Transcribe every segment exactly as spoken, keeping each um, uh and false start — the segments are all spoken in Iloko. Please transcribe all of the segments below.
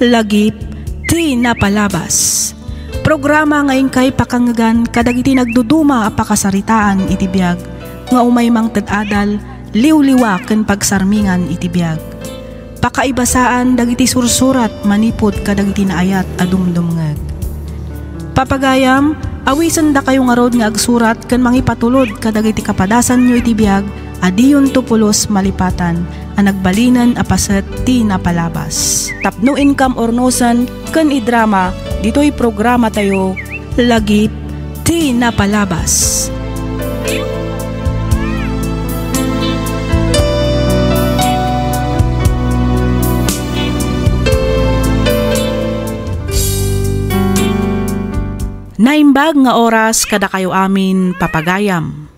Lagip ti napalabas. Programa nga inkay pakangngegan kadagiti nagduduma a pakasaritaan iti biag nga umay mangted adal, liwliwa ken pagsarmingan iti biag. Pakaibasaan dagiti sursurat manipud kadagiti naayat a dumdumngeg. Papagayam, awisendakayo ngarud nga agsurat ken mangipatulod kadagiti kapadasanyo iti biag a diyonto pulos malipatan a nagbalinen a paset ti napalabas. Tapno inkam urnosen ken idrama ditoy programatayo, Lagip ti Napalabas. Naimbag nga oras kadakayo amin, papagayam.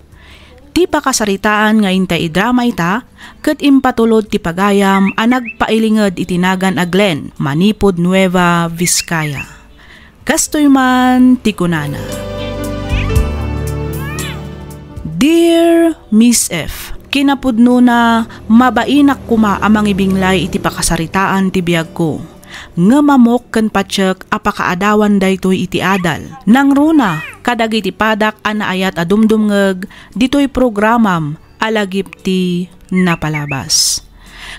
Ti pakasaritaan nga intay idrama ita ket impatulod ti pagayam a nagpailinged iti nagan a Glenn manipud Nueva Vizcaya. Kastoy man ti kunana, Dear Miss F, kinapudnona, mabainak koma a mangibinglay iti pakasaritaan ti biagko. Ngem ammok ken patiek a pakaadawan daytoy iti adal. Nangruna kadagiti padak a naayat a dumdumngeg ditoy programam a Lagip ti Napalabas.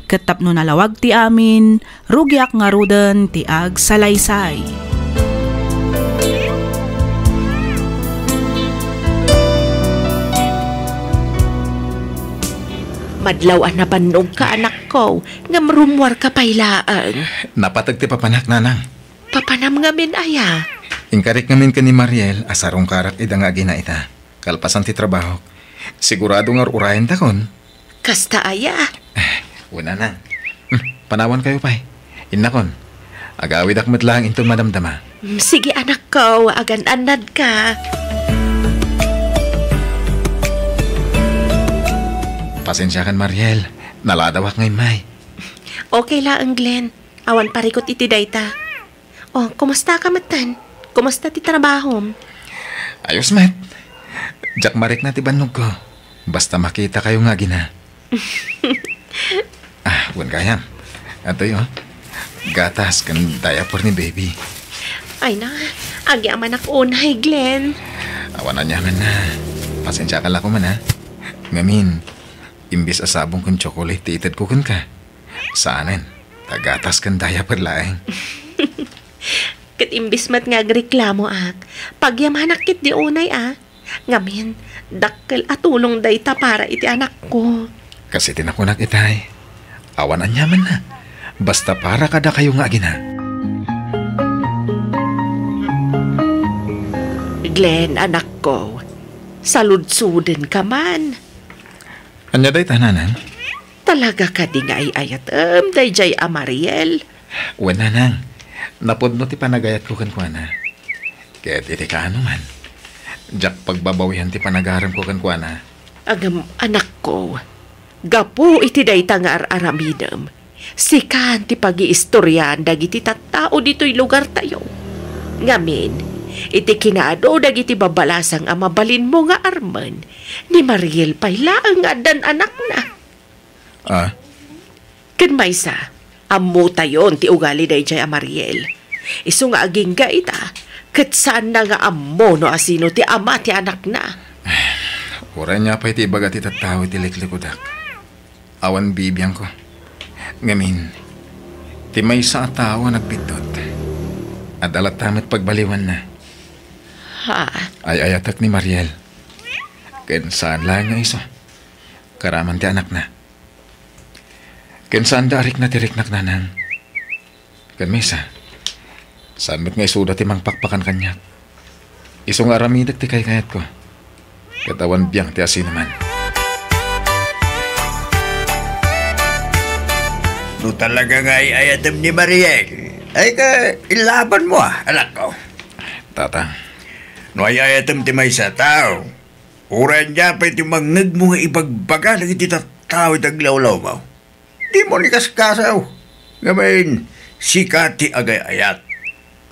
Ket tapno nalawag ti amin, rugiak ngaruden ti agsalaysay. Madlaw a nabannogka, anakko, ngem rummuarka pay laeng. Napateg ti papanak, nanang. Papanam ngamin aya? Inkarik ngamin ken ni Mariel a sarungkarak ida nga agina ita. Kalpasan ti trabahok, sigurado nga ur-urayentakon. Kasta aya? Wen, nanang. Hmm, panawankayo pay. Innakon, agawidak met laeng inton madamdama. Mm, sige, anakko, agan-annadka. Pasensiakan, Mariel. Naladawak nga immay. Okay laeng, Glenn. Awan parikut iti dayta. Oh, kumusta ka metten? Kumusta ti trabahom? Ayos met. Diak marikna ti bannogko. Basta makitakayo nga agina. Ah, wen gayam. Adtoy, oh. Gatas ken diaper ni baby. Ay na, agyamanak unay, Glenn. Awan aniamanna. Pasensiakan la koma, ha. Ngamin, imbes a sabong ken tsokolate ti itedko kenka, saanen, ta gatas ken diaper laeng. Ket imbes met nga agreklamoak, pagyamanak ketdi unay a. Ngamin, dakkel a tulong dayta para iti anakko. Kas iti nakunak itay, awan aniamanna. Basta para kadakayo nga agina. Glenn, anakko, saludsodenka man. Ania dayta, nanang? Talaga kadi nga ay-ayatem daydiay a Mariel? Wen, nanang. Napudno ti panagayatko kenkuana. Ket iti kaanoman, diak pagbabawian ti panagaremko kenkuana. Ngem, anakko, gapu iti dayta nga ar-aramidem, sikan ti pagiistoriaan dagiti tattao ditoy lugartayo. Ngamin, iti kinaadu dagiti babalasang a mabalinmo nga armen, ni Mariel pay laeng nga addan anakna. Ah? Ken maysa, ammotayon ti ugali daydiay a Mariel. Isu nga agingga ita, ket saanna nga ammo no asino ti ama ti anakna. Uray ania pay ti ibaga ti tattao iti liklikudak, awan bibiangko. Ngamin, ti maysa a tao a nagbiddut, adda latta met pagbaliwanna. Ha? Ay-ayatek ni Mariel. Ken saan laeng nga isu, karaman ti anakna. Ken saanda a rikna ti riknak, nanang. Ken maysa, saan met nga isuda ti mangpakpakan kaniak. Isu nga aramidek ti kaykayatko. Ket awan biang ti asinoman. No talaga nga ay-ayatem ni Mariel, ay ka ilabanmo, ah, anakko. Tatang. No ay-ayatem ti maysa a tao, uray ania pay ti mangngegmo nga ibagbaga dagiti tattao iti aglawlawmo. Dimo ni kaskasaw. Ngamin, sika ti agay-ayat.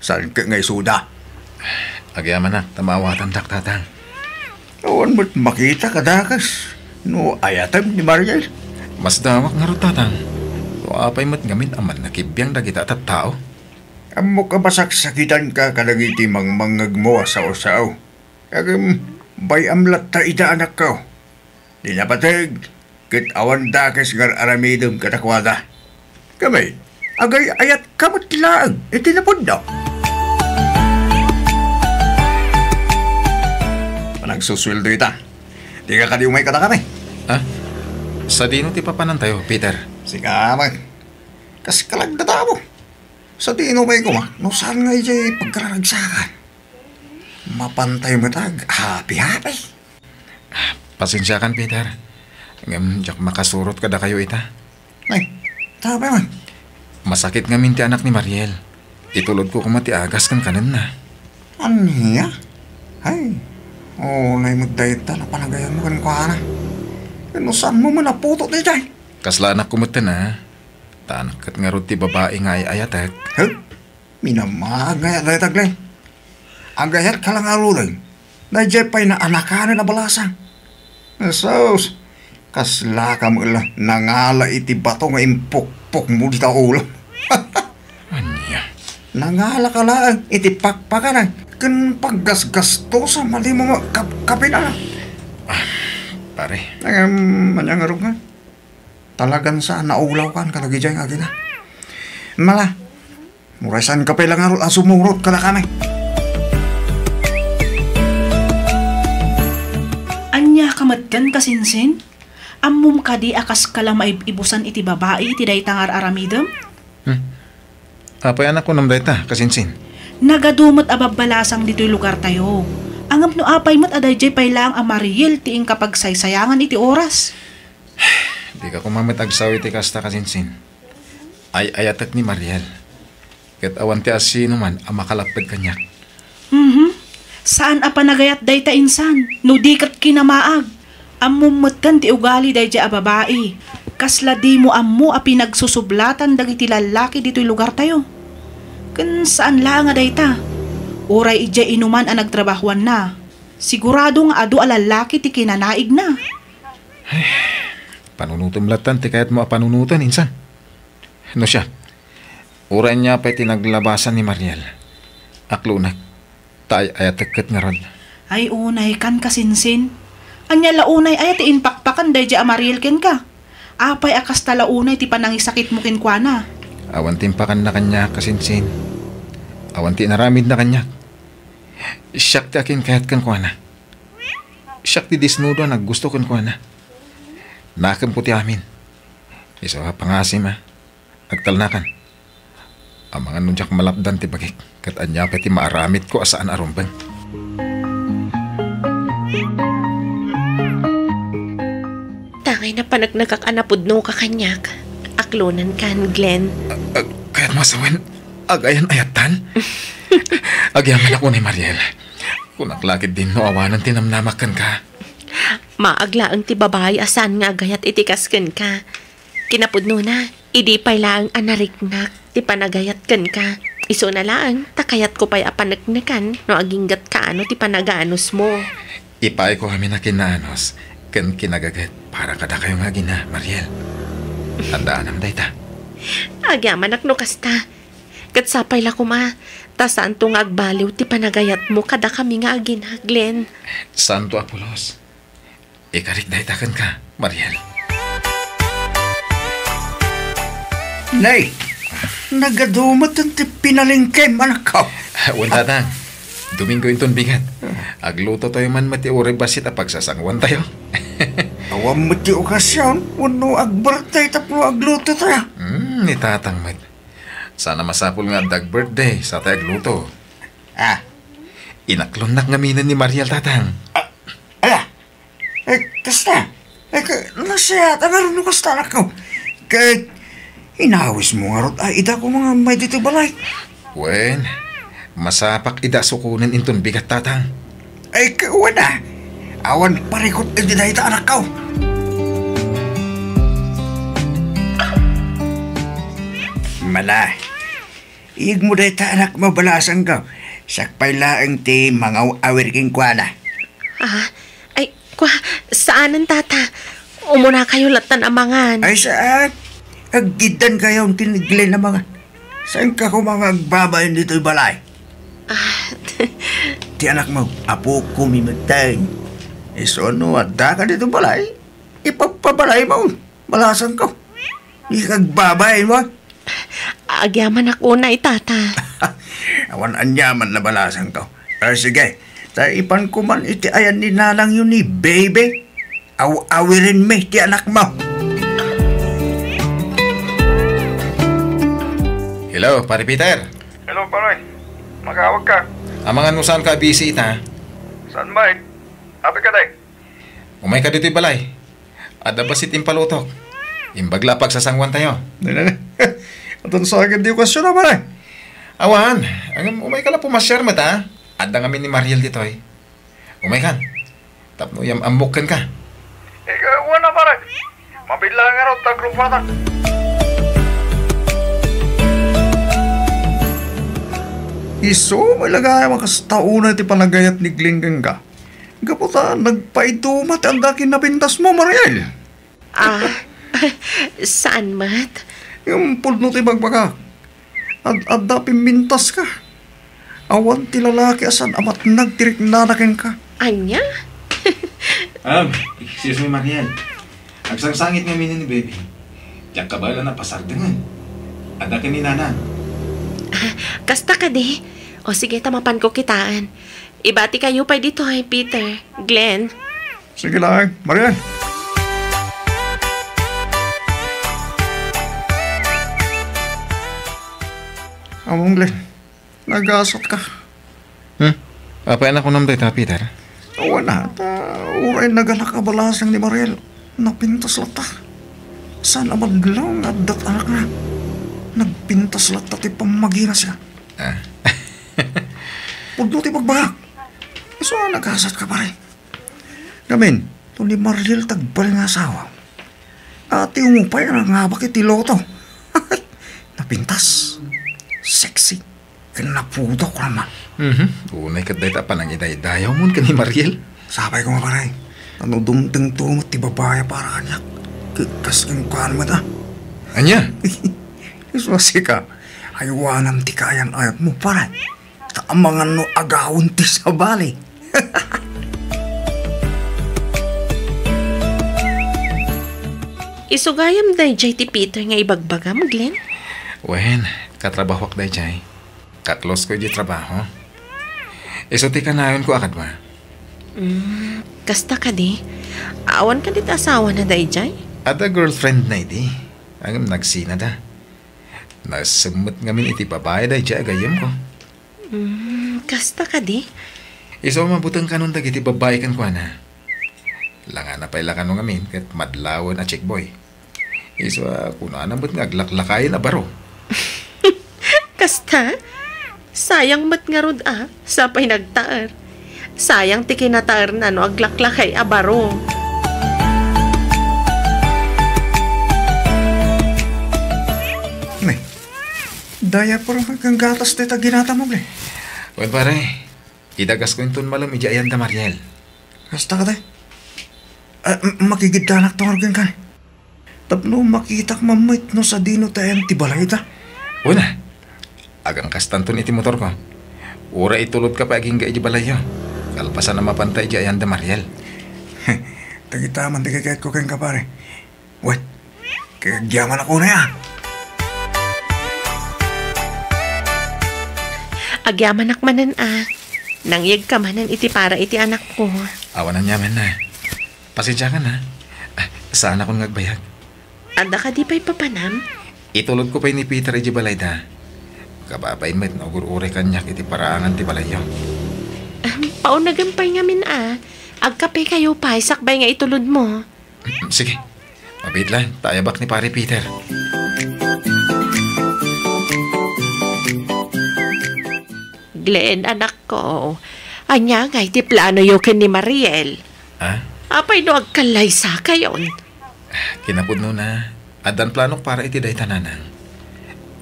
Saan ket nga isuda? Agyamanak ta maawatandak, tatang. Awan met makita kadakas no ayatem ni Mariel. Masdawak ngarud, tatang. No apay met ngamin a mannakibbiang dagita a tattao. Ammok a masaksakitanka kadagiti mangmangngegmo a sao-sao. Ngem bay-am latta ida, anakko. Di napateg, ket awan dakes nga ar-aramidem kadakuada. Kami, agay-ayatka met laeng iti napudno. Panagsusueldo ita. Dika kadi umay kadakami? Ha? Sadino ti papanantayo, Peter? Sika man. Kas kalagdatawo. Sadino umay koma no saan nga idiay pagkararagsakan? Mapantayo met ag happy-happy. Pasensiakan, Peter. Ngem diak makasurot kadakayo ita. Ay, tapay man. Masakit ngamin ti anak ni Mariel. Itulodko koma ti agas ken kanenna. Ania? Ay, unay met dayta napanagayatmo kenkuana. Ken no saanmo man a putot daydiay? Kasla anakko metten a. Ta anak ket ngarud ti babai nga ay-ayatek. Huh? Minamaag ngay-at dayta, Glenn. Agayatka la ngaruden. Daydiay pay naanakanen a balasang. Sus, kaslaka met la nangala iti bato nga impukpokmo dita ulo. Ania? Nangalaka laeng iti pakpakanan ken paggasgastos a malimo nga kapkapinan. Ah, pare. Ngem, ania ngarud nga? Talagan sa naulawkan kadagijay nga agina. Mala, uray saanka pay la ngarud a sumurot kadakami. Ania ka met ken, kasinsin? Ammom kadi a kaska la maib-ibusan iti babai iti dayta nga ar-aramidem? Hmm. Apay a nakunam dayta, kasinsin? Nagadu met a babbalasang ditoy lugartayo. Ngem no apay met a daydiay pay laeng a Mariel ti inkapagsaysayangan iti oras? Dika koma met agsaw iti kasta, kasinsin. Ay-ayatek ni Mariel. Ket awan ti asinoman a makalapped kaniak. Mhm. Saan a panagayat dayta insan, no di ket kinamaag. Ammom metten ti ugali daydiay a babai. Kasla dimo ammo a pinagsusublatan dagiti lallaki ditoy lugartayo. Ken saan laeng a dayta. Uray idiay inuman a nagtrabahoanna, sigurado nga adu a lallaki ti kinanaigna. Panunotem lattan ti kayatmo a panunoten, insan. No siak, uray ania pay ti naglabasan ni Mariel, aklonek, ta ay-ayatek ket ngarud. Ay, unaykan, kasinsin. Ania la unay aya ti impakpakan daydiay a Mariel kenka? Apay a kasta la unay ti panangisakitmo kenkuana? Awan ti impakanna kaniak, kasinsin. Awan ti inaramidna kaniak. Siak ti akinkayat kenkuana. Siak ti disnudo a naggusto kenkuana. Nakemko ti amin. Isu a pangasim a. Agtalnakan. Amangan no diak malapdan ti bagik, ket ania pay ti maaramidko a saan a rumbeng. Tangay napaneknekak a napudnoka kaniak. Aklonenkan, Glenn. Ah, ah, kayatmo a sawen, agayan-ayattan? Agyamanak unay, Mariel. Kunak la ketdin no awanen ti namnamak kenka. Maag laeng ti babai a saan nga agayat iti kas kenka. Kinapudnona, idi pay laeng a nariknak ti panagayat kenka, isuna laeng ta kayatko pay a paneknekan no aginggat kaano ti panagaanusmo. Ipaayko amin a kinaanus ken kinagaget para kadakayo nga agina, Mariel. Tandaanam dayta. Agyamanak no kasta. Ket sapay la koma, ta saanto nga agbaliw ti panagayatmo kadakami nga agina, Glenn. Saanto a pulos. Ikarik dayta kenka, Mariel. Nay, nagadu met ti pinalengkem, anakko. Wen, Tatang. Domingo inton bigat. Aglutotayo man met ti uray bassit a pagsasanguantayo. Awan met ti okasion wenno agbirthday tapno aglutotayo. Hmm, ni Tatang met. Saan a masapul nga adda agbirthday, sa tay agluto. Ah. Inaklonnak ngaminen ni Mariel, Tatang. Ah, ala, Eh, kasta. Eh, ka-, nasayaat a ngarud no kasta, anakko. Ket inawismo ngarud a idako nga ummay ditoy balay. Wen, masapak ida sukonen inton bigat, Tatang. Eh, ka-, wen a. Awan parikut iti dayta, anakko. Mala, iyegmo dayta, anak, mabalasangko. Siak pay laeng ti mangaw-awir kenkuana. Ah, ay, kwa, saanen, Tata. Umunakayo lattan a mangan. Ay, saan? Agiddan kayo ti ni Glenn a mangan. Saanka koma nga agbabain ditoy balay? Ah. Ti anakmo, apokon metten. Isu no addaka ditoy balay, ipagpabalaymo. Balasangko. Dika agbabain, wa? Agyamanak unay, Tata. Awan aniaman a balasangko. Ah, sige. Ta ipanko man iti ayan ni nanangyo ni Baby. Aw-awirenmi ti anakmo. Hello, Pare Peter. Hello, pare. Makawag ka. Amangan mo saan ka busy ita? Saan ba eh? Apay ka, day? Umayka ditoy balay. Adda bassit impalutok. Imbag la a pagsasanguantayo. Nene. Aton sa akin di okasyon, pare. Awan, ngem umayka la pumasiar met, a? Adda ngamin ni Mariel ditoy. Umaykan. Tapno iyam-ammok kenka. Eh, wen a, pare. Mabiit la ngarud ta agrupatak. Isu met la gayam a kasta unay ti panagayat ni Glenn kenka. Gapu ta nagpaiduma ti adda ken napintasmo, Mariel. Ah, saan met? Ngem pudno ti ibagbagak. Ad-adda pimmintaska. Awan ti lalaki a saan a matnag ti riknana kenka. Ania? Um, excuse me, Mariel. Agsangsangit ngamin ni Baby. Diak kabaelan a pasardengen. Adda ken ni Nanang. Ah, kasta kadi? O sige, ta mapanko kitaen. Ibatikayo pay ditoy, Peter, Glenn. Sige laeng, Mariel. Ammom, Glenn, nagasatka. Hmm? Apay a nakunam dayta, Peter? Awan a, ta uray nagalak a balasang ni Mariel, napintas latta. Saan a madlaw nga adda ti anakna. Nagpintas latta ti pammagina siya. Ah. Pudno ti ibagbagak. Isu a nagasatka, pare. Ngamin, no ni Mariel ti agbalin nga asawa, a ti umupay a nangabak iti loto. Napintas. Sexy. Ken napudok naman. Mhm. Unay ket dayta a panangidaydayawmon ken ni Mariel. Sapay koma, pare. No dumtengto met ti babai a para kaniak, ket kas kenkuana met, a. Ania? Isu a sika, aywanam ti kaayan-ayatmo, pare. Ta amangan no agawon ti sabali. Isu gayam daydiay ti Peter nga ibagbagam, Glenn? Wen, katrabahoak daydiay. Katlosko iti trabaho. Isu ti kanayonko a kadua. Mm, kasta kadi? Awan kadi ti asawana daydiay? Adda girlfriendna idi. Ngem nagsinada. Nasemmet ngamin iti babai daydiay a gayyemko. Mm, kasta kadi? Isu a mabuteng kanon dagiti babai kenkuana. Langana pay la kano ngamin ket madlawen a chickboy. Isu a kunana met nga aglaklakayen a baro. Kasta? Sayang met ngarud a, sapay nagtaer. Sayang ti kinataerna no aglaklakay a baro. Nay, diaper ken gatas dayta ginatamo, Glenn? Wen, pare, idagasko inton malem idiay ayan da Mariel. Kasta kadi? Ah, m-, makigiddanak to ngarud kenka. Tapno makitak man met no sadino ti ayan ti balayda. Wen a, agangkastanton iti motorko. Uray itulodka pay agingga iti balayyo. Kalpasan a mapanta iti ayan da Mariel. Dagita man ti kayatko kenka, pare. Wen, kagyamanak unay a. Agyamanak manen a. Nangyegka manen iti para iti anakko. Awan aniaman a. Pasensiakan a. Ah, saanakon nga agbayag. Adda kadi pay papanam? Itulodko pay ni Peter iti balayda. Kababain met no agur-uray kaniak iti paraangan ti balayyo. Ah, paunegem pay ngamin a. Agkapekayo pay sakbay nga itulodmo. Sige. Mabiit la, ta ayabak ni Pare Peter. Glenn, anakko, ania ngay ti planoyo ken ni Mariel? Ah? Apay no agkallaysakayon? Kinapudnona, addan planok para iti dayta, nanang.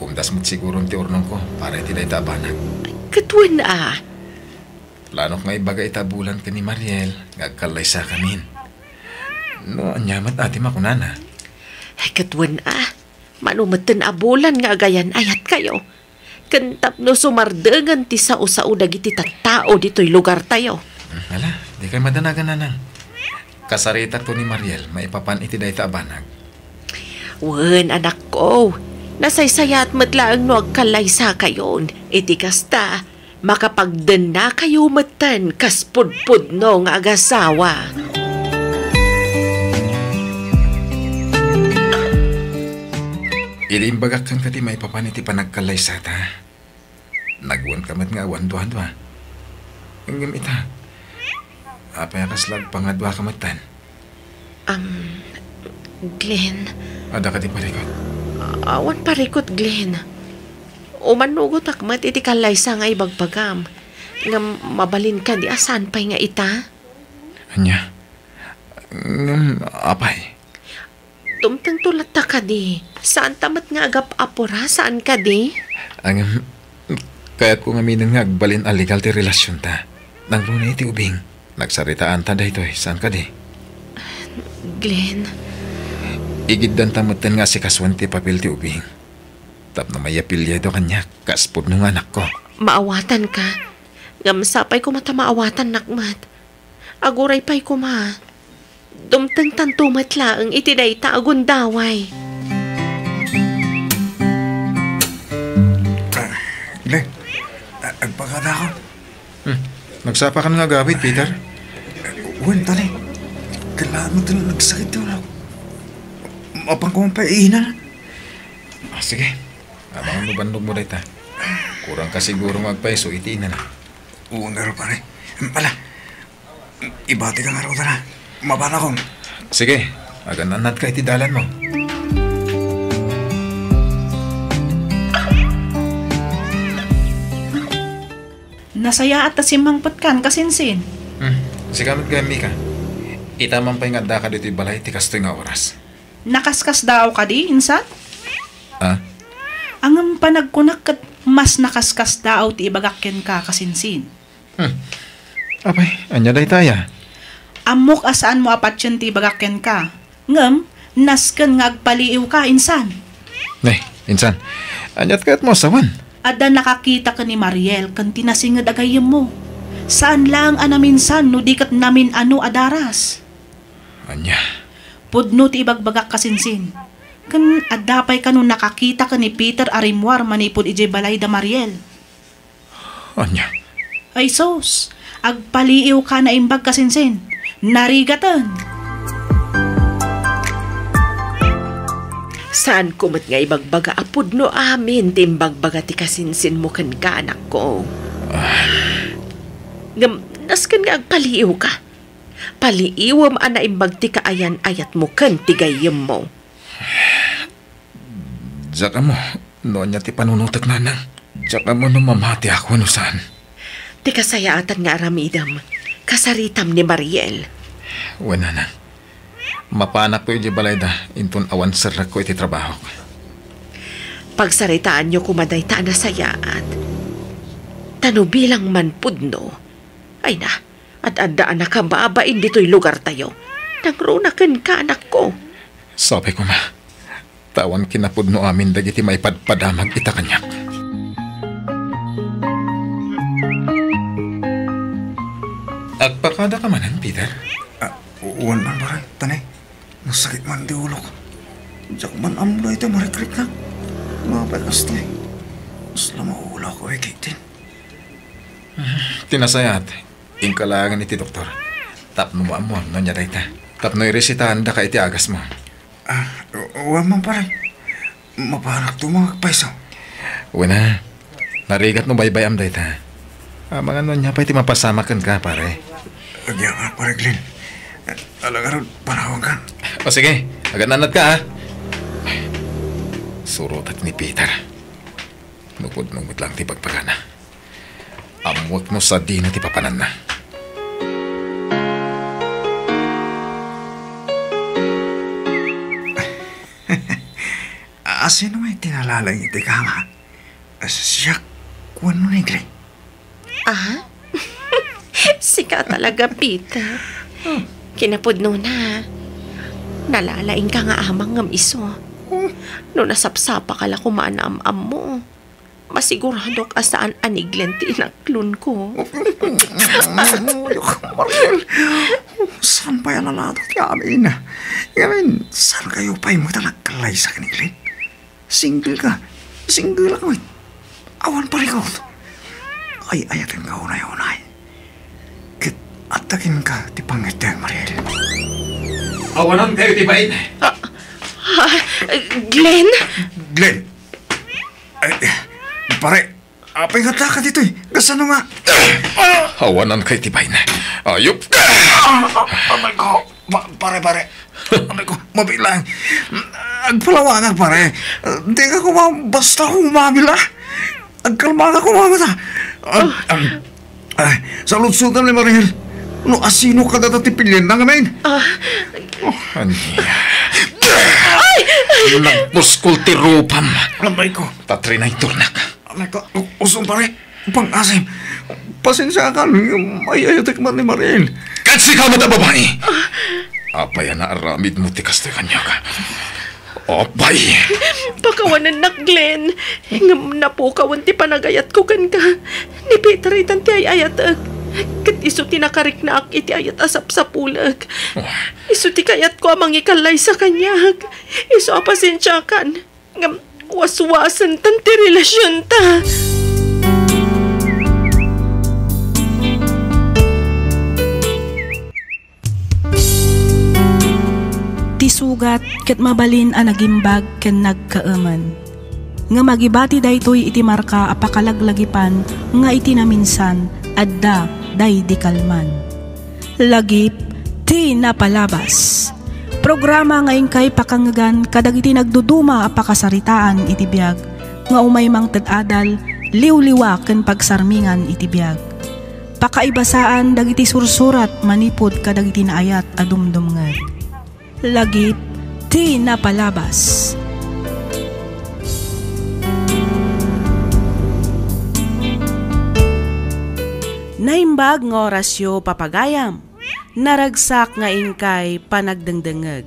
Umdas met siguron ti urnongko para iti dayta a banag. Ket wen a. Planok nga ibaga ita a bulan ken ni Mariel nga agkallaysakamin. No ania met a ti makunana? Ay, ket wen a. Mano metten a bulan nga agayan-ayatkayo, ken tapno sumardengen ti sao-sao dagiti tattao ditoy lugartayo. Hmm, ala, dikay madanagan, nanang. Kasaritakto ni Mariel maipapan iti dayta a banag. Wen, anakko, nasaysayaat met laeng no agkallaysakayon. Iti kasta, makapagdennakayo metten kas pudpudno nga agasawa. Idi imbagak kenka ti maipapan iti panagkallaysata, nagwanka met nga awan duadua. Ngem ita, apay a kasla agpangaduaka metten? Am, Glenn. Adda kadi parikut? Awan parikut, Glenn. Umannugotak met iti kallaysa nga ibagbagam. Ngem mabalin kadi a saan pay nga ita? Ania? Ngem apay? Dumtengto latta kadi. Saanta met nga agap-apura, saan kadi? Ngem, kayatko ngaminen nga agbalin a legal ti relasionta. Nangruna iti ubing. Nagsaritaanta daytoy, saan kadi? Glenn. Igiddanta metten nga asikasuen ti papel ti ubing. Tapno maiapelyedo kaniak, kas pudno nga anakko. Maawatanka. Ngem sapay koma ta maawatannak met. Aguray pay koma. Dumtengtanto met laeng iti dayta a gundaway. Ah, Glenn, a-, agpakadakon. Hmm. Nagsapakan nga agawid, Peter? Wen, Tony. Kailangan mo talaga nagsakit yun, ah. Mapan ko man pa iinan. Ah, sige. Abangan mo bannogmo dayta. Kurang ka siguro nga agpayso iti inana. Oo nga, pare. Ala, ibati ka nga raw, tara. Mapanakon. Sige, agan-annadka iti dalanmo. Nasayaat ta simmangpetkan, kasinsin. Hmm, sika met gayam, Mika. Ita man pay nga addaka ditoy balay ti kastoy nga oras. Nakaskasdaaw kadi, insan? Ah? Ngem panagkunak ket mas nakaskasdaaw ti ibagak kenka, kasinsin. Hmm. Apay, ania dayta aya? Ammok a saanmo a patien ti ibagak kenka. Ngem, nasken nga agpaliiwka, insan. Ne, insan, aniat kayatmo a sawen? Adda nakakita ken ni Mariel ken ti nasinged a gayyemmo. Saan laeng a naminsan no di ket namin-ano a daras. Ania? Pudno ti ibagbagak, kasinsin. Ken adda pay kano nakakita ken ni Peter a rimmuar manipud idiay balay da Mariel. Ania? Ay sus, agpaliiwka naimbag, kasinsin. Narigaten. Saanko met nga ibagbaga a pudno amin ti imbagbaga ti kasinsinmo kenka, anakko. Ah. Ngem, nasken nga agpaliiwka. Paliiwem a naimbag ti kaayan-ayatmo ken ti gayyemmo. Diak ammo no ania ti panunotek, nanang. Diak ammo no mamatiak wenno saan. Ti kasayaatan nga aramidem, kasaritam ni Mariel. Wen, nanang. Mapanakto idiay balayda inton awan serrekko iti trabahok. Pagsaritaanyo koma dayta a nasayaat. Ta no bilang man pudno, ay na, ad-adda a nakababain ditoy lugartayo. Nangruna kenka, anakko. Sapay koma, ta awan kinapudno amin dagiti maipadpadamag ita kaniak. Agpakadaka manen, Peter? Ah, wen man, pare. Tani, nasakit man ti ulok. Diak man ammo dayta marikriknak. Mapay kastoy. Kasla maulok, oy, Caitlin. Ti nasayaat, inka laengen iti doktor. Tapno maammo no ania dayta. Tapno iresitaandaka iti agasmo. Ah, wen man, pare. Mapanakto nga agpayso. Wen a, narigat no baybay-am dayta. Amangan no ania pay ti mapasamak kenka, pare. Agyamanak, pare Glenn. Ala ngarud, panawankan. O sige, agan-annadka, ha? Surotek ni Peter. Nupudno met laeng ti bagbagana. Ammoek no sadino ti papananna. Asino ngay ti nalalaing iti kama? Siak wenno ni Glenn? Ah? Sika talaga, Peter. Hmm. Kinapudnona, nalalaingka nga amang ngem isu. No nasapsapaka la koma a naam-ammo, masiguradok a saan a ni Glenn ti inaklonko. Mariel, saan pay a nalada ti amin? Ngamin, saan kayo pay met a nagkallaysa ken ni Glenn? Single ka. Single ka met. Awan parikot. Ay-ayatenka unay-unay. Ket adda kenka ti pangngeddeng, Mariel. Awanan kayo ti bain. Ah, ah, Glenn? Glenn. Ay, pare, apay nga taka ditoy? Kasano nga? Awanan kayo ti bain. Ayop. Ah, ah, aray ko. Pa-, pare, pare. Aray ko, mabilang. Agpalawangak, pare. Di ka kuma basta humamila. Agkalma ka kuma, basta. Ah, ah, ay, saludsodan ni Mariel. No asino ka data ti pilien na ngamin? Ah. Oh, ania. Ay! Nagpuskol ti rupam. Aray ko. Tatrinay turnak. Aray ko, u-, usom, pare. Pang-asim. Pasensiakan, ay-ayatek man ni Mariel. Ket sika met a babai! Apay a naaramidmo ti kastoy kaniak? Apay! Pakawanennak, Glenn. Ngem napukawen ti panagayatko kenka. Ni Peter itan ti ay-ayatek. Ket isu ti nakariknaak iti ayat a sapsapulek. Oh. Isu ti kayatko a mangikallaysa kaniak. Isu a pasensiakan. Ngem waswasentan ti relasionta. Ti sugat ket mabalin a nagimbag ken nagkaemen. Ngem agibati daytoy iti marka a pakalaglagipan nga iti naminsan, adda daydi kalman. Lagip ti napalabas. Programa nga inkay pakangngegan kadagiti nagduduma a pakasaritaan iti biag nga umay mangted adal, liwliwa ken pagsarmingan iti biag. Pakaibasaan dagiti sursurat manipud kadagiti naayat a dumdumngeg. Lagip ti napalabas. Naimbag nga orasyo, papagayam. Naragsak nga inkay panagdengdengngeg.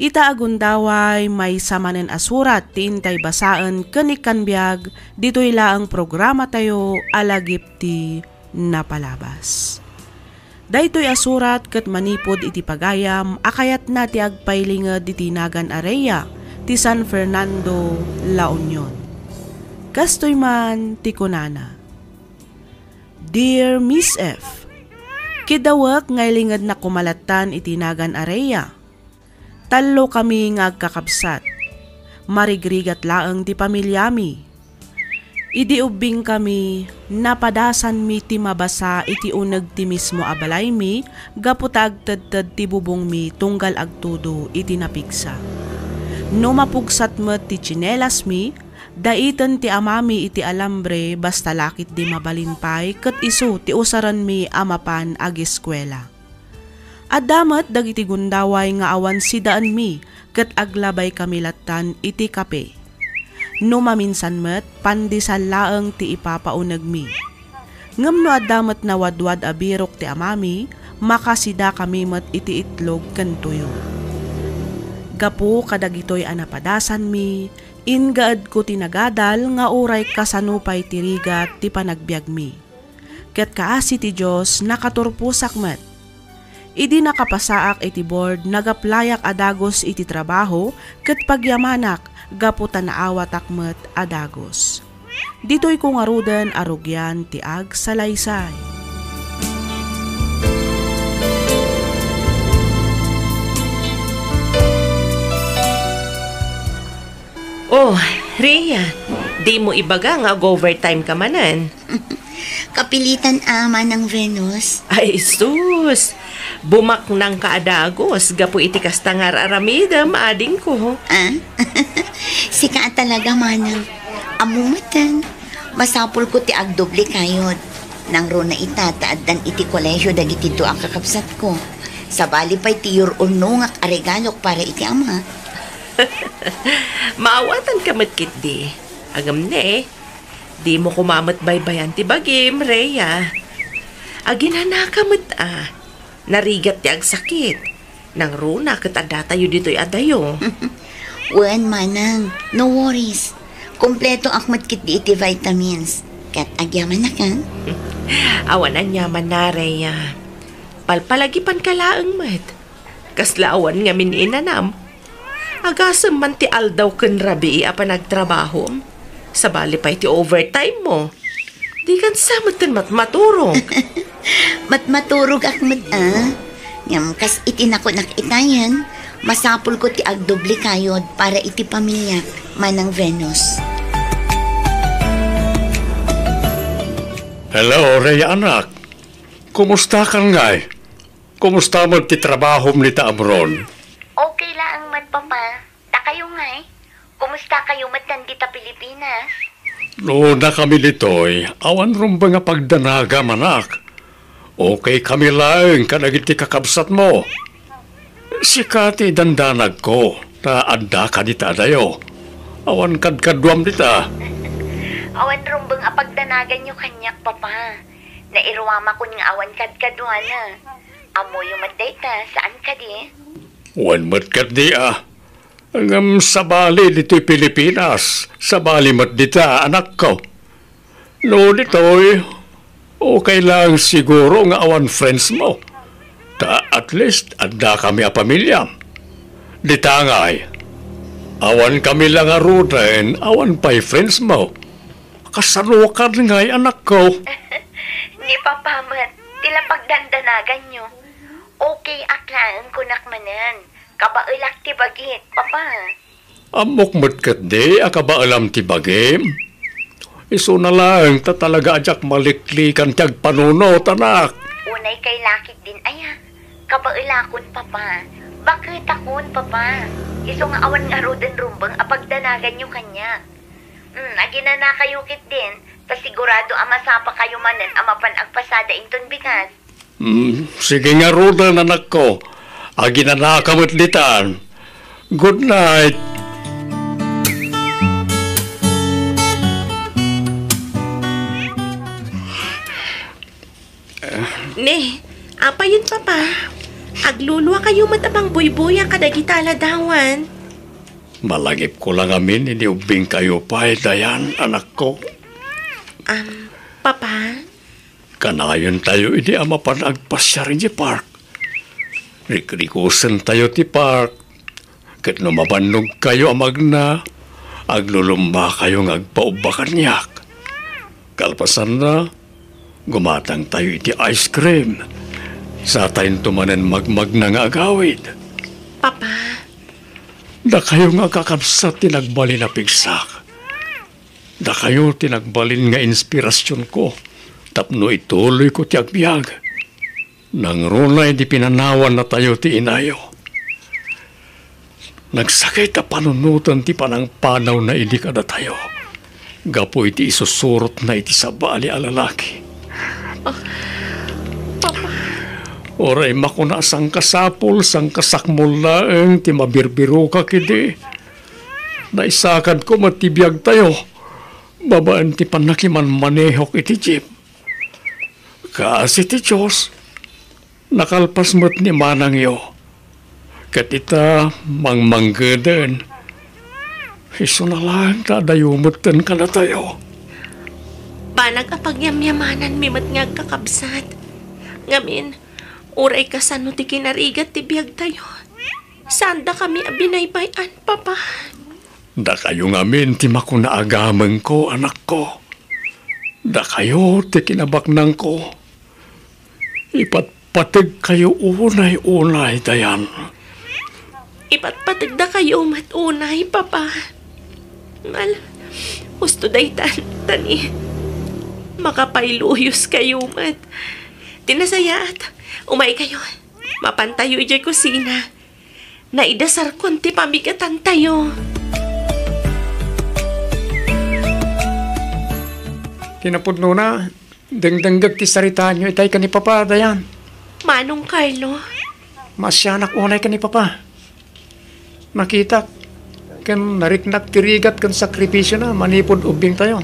Ita a gundaway, maysa manen a surat ti intay basaen ken ikkan biag ditoy laeng programatayo a Lagip ti Napalabas. Daytoy a surat ket manipud iti pagayam a kayatna ti agpailinged iti nagan a Rhea ti San Fernando, La Union. Kastoy man ti kunana, Dear Miss F, kidawek nga ilingednak koma lattan iti nagan a Rhea. Tallo kami nga agkakabsat. Marigrigat laeng ti pamiliami. Idi ubbing kami, napadasanmi ti mabasa iti uneg ti mismo a balaymi gapu ta agtedted ti bubongmi tunggal agtudo iti napigsa. No mapugsat met ti tsinelasmi, daiten ti amami iti alambre basta la ketdi mabalin pay ket isu ti usarenmi a mapan ageskuela. Adda met dagiti gundaway nga awan sidaenmi ket aglabaykami lattan iti kape. No maminsan met, pandesal laeng ti ipapaunegmi. Ngem no adda met nawadwad a birok ti amami, makasidakami met iti itlog ken tuyo. Gapu kadagitoy a napadasanmi, ingaedko ti nagadal nga uray kasano pay ti rigat ti panagbiagmi. Ket kaasi ti Dios, nakaturposak met. Idi nakapasaak iti board, nagaplayak a dagus iti trabaho ket pagyamanak gapu ta naawatak met a dagus. Ditoyko ngaruden a rugian ti agsalaysay. Oh, Rhea, dimo ibaga nga ag-overtime ka manen? Kapilitan a, Manang Venus. Ay, sus! Bumaknangka a dagus gapu iti kasta nga ar-aramidem, adingko. Ah? Sika a talaga, Manang. Ammo meten, masapulko ti agdoble kayod. Nangruna ita ta addan iti kolehio dagiti dua a kakabsatko. Sabali pay ti yur-urnongak a regalok para iti ama. Maawatanka met ketdi. Agam ne, dimo koma met baybayan ti bagim, Rhea. Aginanaka met a. Narigat ti agsakit. Nangruna ket addatayo ditoy a dayo. Wen, manang, no worries. Kumpleto ak met ketdi iti vitamins. Ket agyamanak, a? Awan aniaman, Rhea. Palpalagipanka laeng met. Kasla awan ngamin inanam. Agasem man ti aldaw ken rabii a panagtrabahom. Sabali pay ti overtime mo. Dikan sa metten matmaturog. Matmaturogak met, a. Ngem kas iti nakunak itayen, masapulko ti agdoble kayod para iti pamiliak, Manang Venus. Hello, Rhea anak. Kumustakan ngay? Kumusta met ti trabahom dita Amron? Okay laeng met, Papa. Dakayo ngay? Kumusta kayo met dita Pilipinas? No, dakami ditoy, awan rumbeng a pagdanagam, anak. Okay kami laeng kadagiti kakabsatmo. Sika ti dandanagko, ta addaka dita adayo. Awan kadkaduam dita. Awan rumbeng a pagdanaganyo kaniak, Papa. Nairuamakon nga awan kadkaduana. Ammoyo met dayta, saan kadi? Wen met ketdi, a. Ngem sabali ditoy Pilipinas, sabali met dita, anakko. No ditoy, okay lang siguro nga awan friends mo. Ta at least, adda kami a pamilyam. Dita ngay, awan kami la ngaruden, awan pay friends mo. Kasano kan ngay, anakko? Ni Papa met, ti la pagdandanaganyo. Okay ak laeng kunak manen. Kabaelak ti bagik, Papa. Ammok met ketdi a kabaelam ti bagim. Isuna laeng ta talaga a diak maliklikan ti agpanunot, anak. Unay kay lakit din aya. Kabaelakon, Papa. Baketakon, Papa. Isu nga awan ngaruden rumbeng a pagdanaganyo kaniak. Hmm, aginanakayo ketdin, ta sigurado a masapakayo manen a mapan agpasada inton bigat. Hmm, sige ngaruden, anakko. Aginanaka met ditan. Good night. Ne, apayen, Papa? Aglulua kayo met a mangbuybuya kadagita a ladawan. Malangipko la ngamin idi ubbingkayo pay, Dayan, anakko. Am, Papa? Kanayon tayo idi a mapan agpasiar idiay park. Rikrikusen tayo ti park. Ket no mabannog kayo a magna, aglulumba kayo nga agpaubba kaniak. Kalpasanna, gumatang tayo iti ice cream. Satayon to manen magmagna nga agawid. Papa. Dakayo nga agkakabsat ti nagbalin a pigsak. Dakayo ti nagbalin nga inspirasionko tapno ituloyko ti agbiag. Nangruna idi pinanawan natayo ti inayo. Nagsakit a panunoten ti panangpanawna idi kadatayo gapu iti isusurotna iti sabali a lalaki. Papa. Uray makuna a sangkasapul, sangkasakmol laeng ti mabirbirokak idi. Naisakadko met ti biagtayo babaen ti pannakimanmanehok iti jeep. Kaasi ti Dios, nakalpas met ni manangyo. Ket ita, mangmanggeden, isuna laeng ta adayo metten kadatayo. Banag a pagyamyamananmi met nga agkakabsat. Ngamin, uray kasano ti kinarigat ti biagtayo, saandakami a binaybay-an, Papa. Dakayo ngamin ti makuna a gamengko, anakko. Dakayo ti kinabaknangko. Ipatpategkayo unay-unay, Dayan. Ipatpategdakayo met unay, Papa. Mal, husto daytan, ta ni makapayluyos kayo met. Ti nasayaat, umay kayo. Mapantayo idiay kusina. Naidasarkon ti pamigatantayo. Kinapudnona, dengdengngeg ti saritaanyo itay ken ni Papa, Dayan. Manong Carlo? Maasianak unay ken ni Papa. Nakitak ken nariknak ti rigat ken sakripisiona manipud ubbingtayo.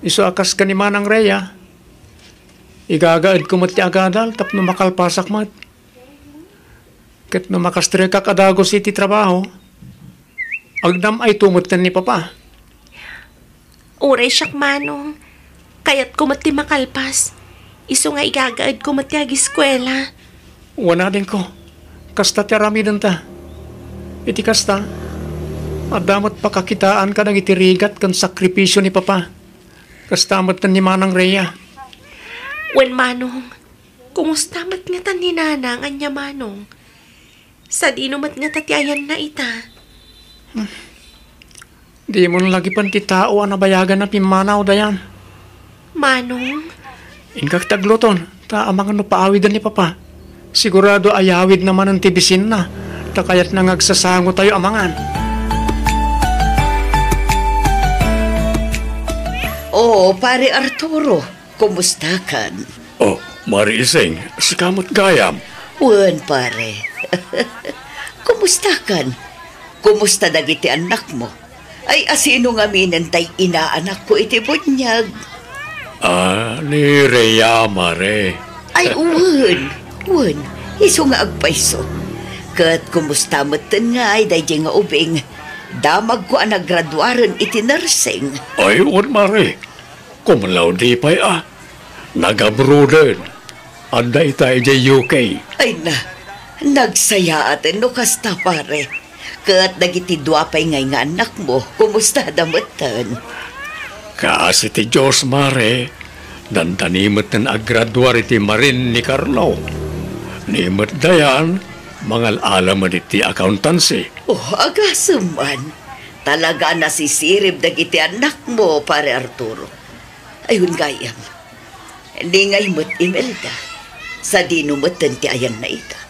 Isu a kas ken ni Manang Rhea, igagaedko met ti agadal tapno makalpasak met. Ket no makastrekak a dagus iti trabaho, Agnam-ayto metten ni Papa. Uray siak, Manong. Kayatko met ti makalpas. Isu nga igagaedko met ti agiskuela. Wen, adingko. Kasta ti aramidenta. Iti kasta, adda met pakakitaan kadagiti rigat ken sakripisio ni Papa. Kasta met ni Manang Rhea. Wen, Manong. Kumusta met ngata ni Nanang ania, Manong? Sadino met ngata ti ayanna ita? Dimon lagipen ti tao a nabayagan a pimmanaw, Dayan. Manong? Inkak ti agluton, ta amangan no paawiden ni Papa. Sigurado a yawidna manen ti bisinna, ta kayatna nga agsasangotayo amangan. Oh, Pare Arturo, kumustakan? Oh, Mari Ising, sika met gayam? Wen, pare. Kumustakan? Kumusta dagiti annakmo? Ay, asino ngaminen tay inaanakko iti buniag? Ah, ni Rhea, Mare. Ay, wen, wen, isu nga agpayso. Ket kumusta metten ngay daydiay nga ubing? Damagko a nagraduaren iti nursing. Ay, wen, Mare. Cum laude pay a. Nagabruden. Adda ita idiay U K. Ay na, nagsayaaten no kasta, pare. Ket dagiti dua pay ngay nga annakmo, kumustada metten? Kaasi ti Dios, Mare, dandani metten agraduar iti Marine ni Carlo. Ni met Dayan, mangal-ala met iti accountancy. Oh, agasem man. Talaga a nasisirib dagiti annakmo, Pare Arturo. Ayun gayam. Ni ngay met Imelda. Sadino metten ti ayanna ita?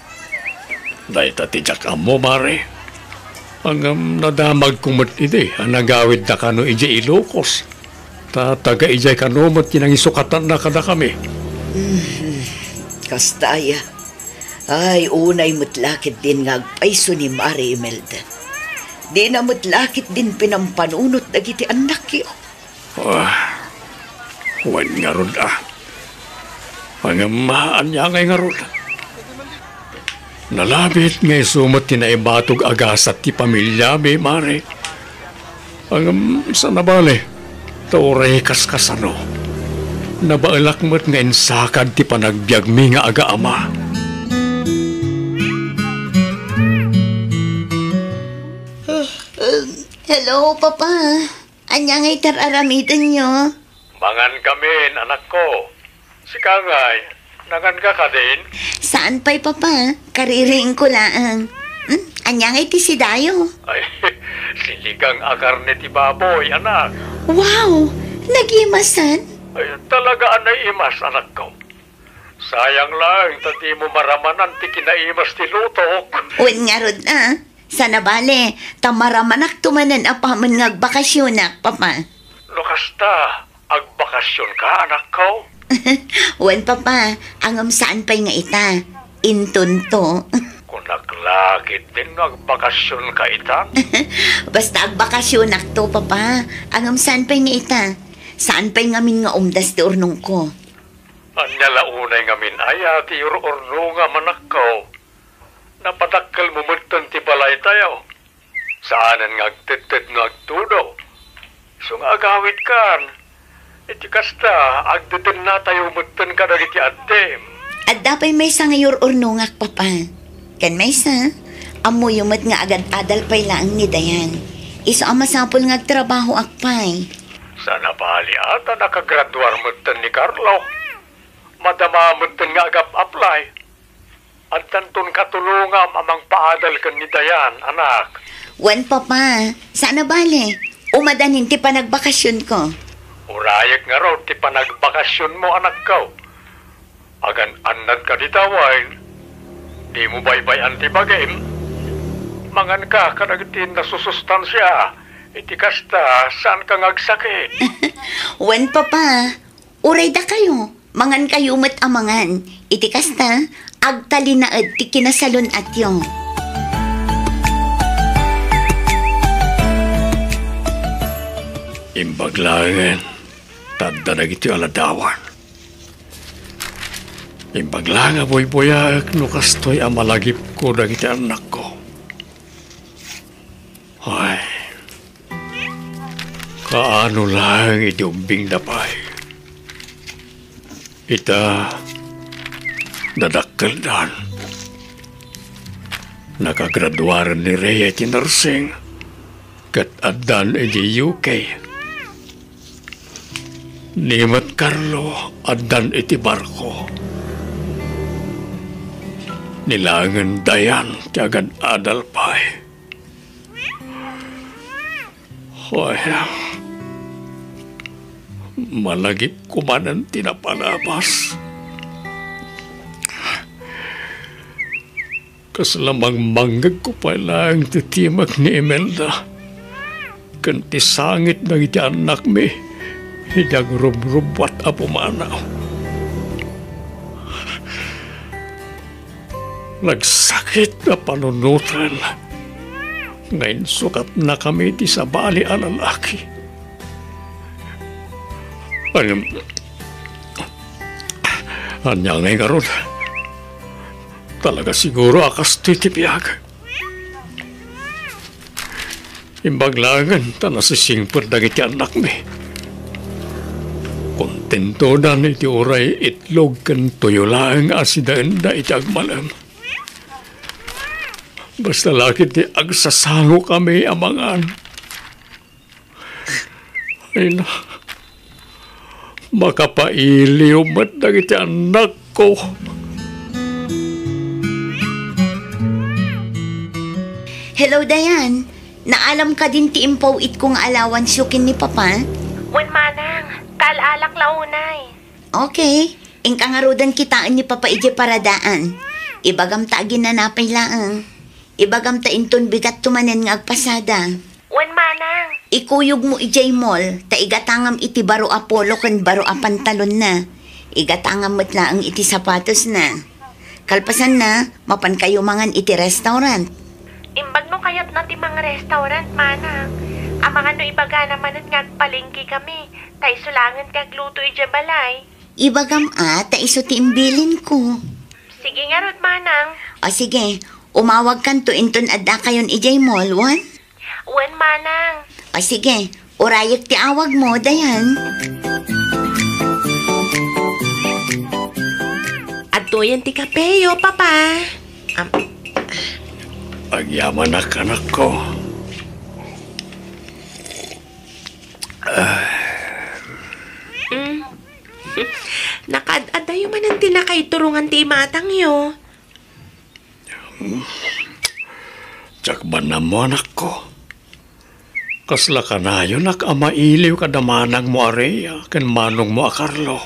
Dayta ti diak ammo, Mare. Ngem nadamagko met idi a nagawidda kano idiay Ilocos. Ta taga idiay kano met ti nangisukatanna kadakami. Mhm. Kasta aya. Ay, unay met la ketdin nga agpayso ni Mare Imelda. Dina met la ketdin pinampanunot dagiti annakyo. Ah, wen ngarud a. Ngem ania ngay ngarud? Nalabit nga isu met ti naibatog a gasat ti pamiliami, Mare. Ngem saan a bale, ta uray kaskasano, nabaelak met nga insakad ti panagbiagmi nga agaama. Hello, Papa. Ania ngay ti ar-aramidenyo? Mangan kamin, anakko. Sika ngay, nangan ka kadin? Saan pay, Papa. Kaririingko laeng. Hmm? Ania ngay ti sidayo? Ay, sinigang a karne ti baboy, anak. Wow! Nagimasan? Ay, talaga a naimas, anakko. Sayang laeng ta dimo maramanan ti kinaimas ti lutok. Wen ngarud a. Saan a bale, ta maramanakto manen apaman nga agbakasionak, Papa. No kasta, agbakasionka, anakko? Wen, Papa, ngem saan pay nga ita. Intonto. Kunak la ketdin nga agbakasionka ita? Basta agbakasionakto, Papa. Ngem saan pay nga ita. Saan pay ngamin nga umdas ti urnongko. Ania la unay ngamin aya ti ur-urnongam, anakko? Napadakkelmo metten ti balaytayo. Saanen nga agtedted no agtudo. Isu nga agawidkan. Iti kasta, agdedennatayo metten kadagiti addim. Adda pay maysa nga ur-urnongak, Papa. Ken maysa, ammoyo met nga agad-adal pay laeng ni Dayan. Isu a masapul nga agtrabahoak pay. Saan a bale a ta nakagraduar metten ni Carlo. Madama metten nga agap-apply. Addanton katulongam a mangpaadal ken ni Dayan, anak. Wen, Papa, saan a bale. Umadanin ti panagbakasionko. Urayek ngarud ti panagbakasionmo, anakko. Agan-annadka dita, wen? Dimo baybay-an ti bagim? Manganka kadagiti nasusustansia. Iti kasta, saanka nga agsakit. Wen, Papa. Uray dakayo, mangankayo met a mangan. Iti kasta, agtalinaed ti kinasalun-atyo. Imbag laengen, ta adda dagiti aladawan. Imbag la nga buybuyaek no kastoy a malagipko dagiti annakko. Ay, Aano laeng iti ubbingda pay? Ita, nadakkeldan. Nakagraduaren ni Rhea iti nursing, ket addan iti U K. Ni met Carlo, addan iti barko. Ni laengen Dayan ti agad-adal pay. Hoy, malagipko manen ti napalabas. Kasla mangmanggegko pay laeng ti timek ni Imelda ken ti sangit dagiti annakmi idi agrubrubuat a pumanaw. Nagsakit a panunoten nga insukatnakami ti sabali a lalaki. Ania, ania ngay ngarud? Talaga siguro a kastoy ti biag. Imbag laengen ta nasisingpet dagiti annakmi. Kontentodan iti uray itlog ken tuyo laeng a sidaenda iti agmalem. Basta la ketdi agsasangokami a mangan. Ay na, makapailiw met dagiti annakko. Hello, Dayan. Naalam kadin ti impaw-itko nga allowance-yo ken ni Papa? Wen, manang. Kaal-alak la unay. Okay. Inka ngaruden kitaen ni Papa idiay paradaan. Ibagam ta aginana pay laeng. Ibagam ta inton bigatto manen nga agpasada. Wen, manang. Ikuyogmo idiay mall, ta igatangam iti baro a polo ken baro a pantalonna. Igatangam met laeng iti sapatosna. Kalpasanna, mapankayo mangan iti restaurant. Imbag no kayatna ti mangrestaurant, manang. Amangan no ibagana manen nga agpalengkekami, ta isu laengen ti agluto idiay balay. Ibagam a, ta isu ti imbilinko. Sige ngarud, manang. O sige, umawagkanto inton addakayon idiay mall, wen? Wen, manang. O sige, urayek ti awagmo, Dayan. Adtoyen ti kapeyo, Papa. Am- Agyamanak, anakko. Mm. Nakaad-adayo manen ti nakaiturongan ti imatangyo. Diak man ammo, anakko. Kasla kanayonak a mailiw kada manangmo a Rhea ken manongmo a Carlo.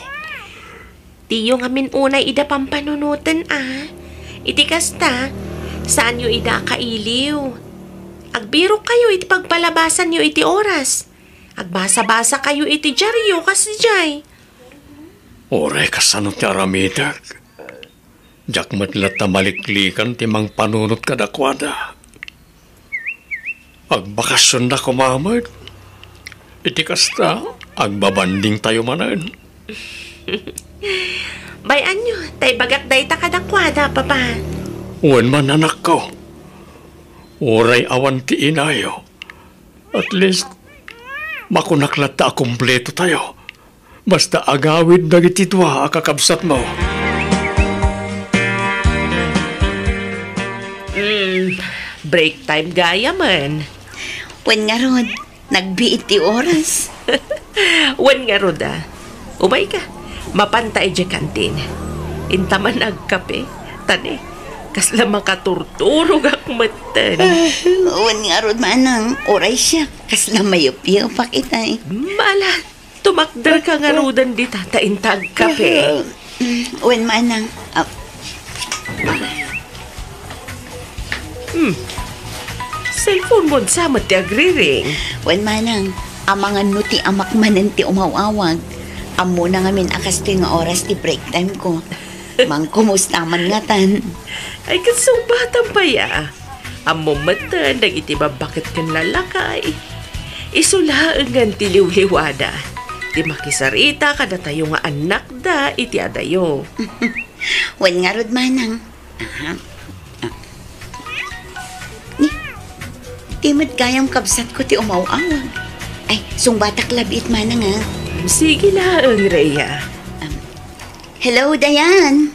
Diyo ngamin unay ida pampanunoten a. Iti kasta, saanyo ida a kailiw. Agbirokkayo iti pagpalabasanyo iti oras. Agbasa-basakayo iti diario kas idiay. Uray kasano ti aramidek, diak met latta maliklikan ti mangpanunot kadakuada. Agbakasionda koma met. Iti kasta, agbabandingtayo manen. Bay-anyo, ta ibagak dayta kadakuada, Papa. Wen man, anakko. Uray awan ti inayo, at least, makunak latta a kumpletotayo. Basta agawid dagiti dua a kakabsatmo. Mm, break time gayamen. Wen ngarud, nagbiit ti oras. Wen ngarud a. Umayka, mapanta idiay kantin. Inta man agkape, ta ne, kasla makaturturogak metten. Wen ngarud, manang, uray siak, kasla mayupyupak itay. Mala, tumakderka ngaruden dita ta inta agkape. Wen, manang. Ah. Hmm. Cellphone mo sa met ti agriring. Wen, manang. Amangan no ti amak manen ti umaw-awag. Ammona ngamin a kastoy nga oras ti break time ko. Mangkumusta man ngatan. Ay, kasubatan pay a. Ammom metten dagiti babbaket ken lallakay. Isu laengen ti liwliwada ti makisarita kadatayo nga annakda iti adayo. Wen ngarud, manang. Aha. Ah. Ni, ti met gayam kabsatko ti umaw-awag. Ay, sungbatak labiit, Manang, ah. Sige laeng, Rhea. Um, hello, Dayan.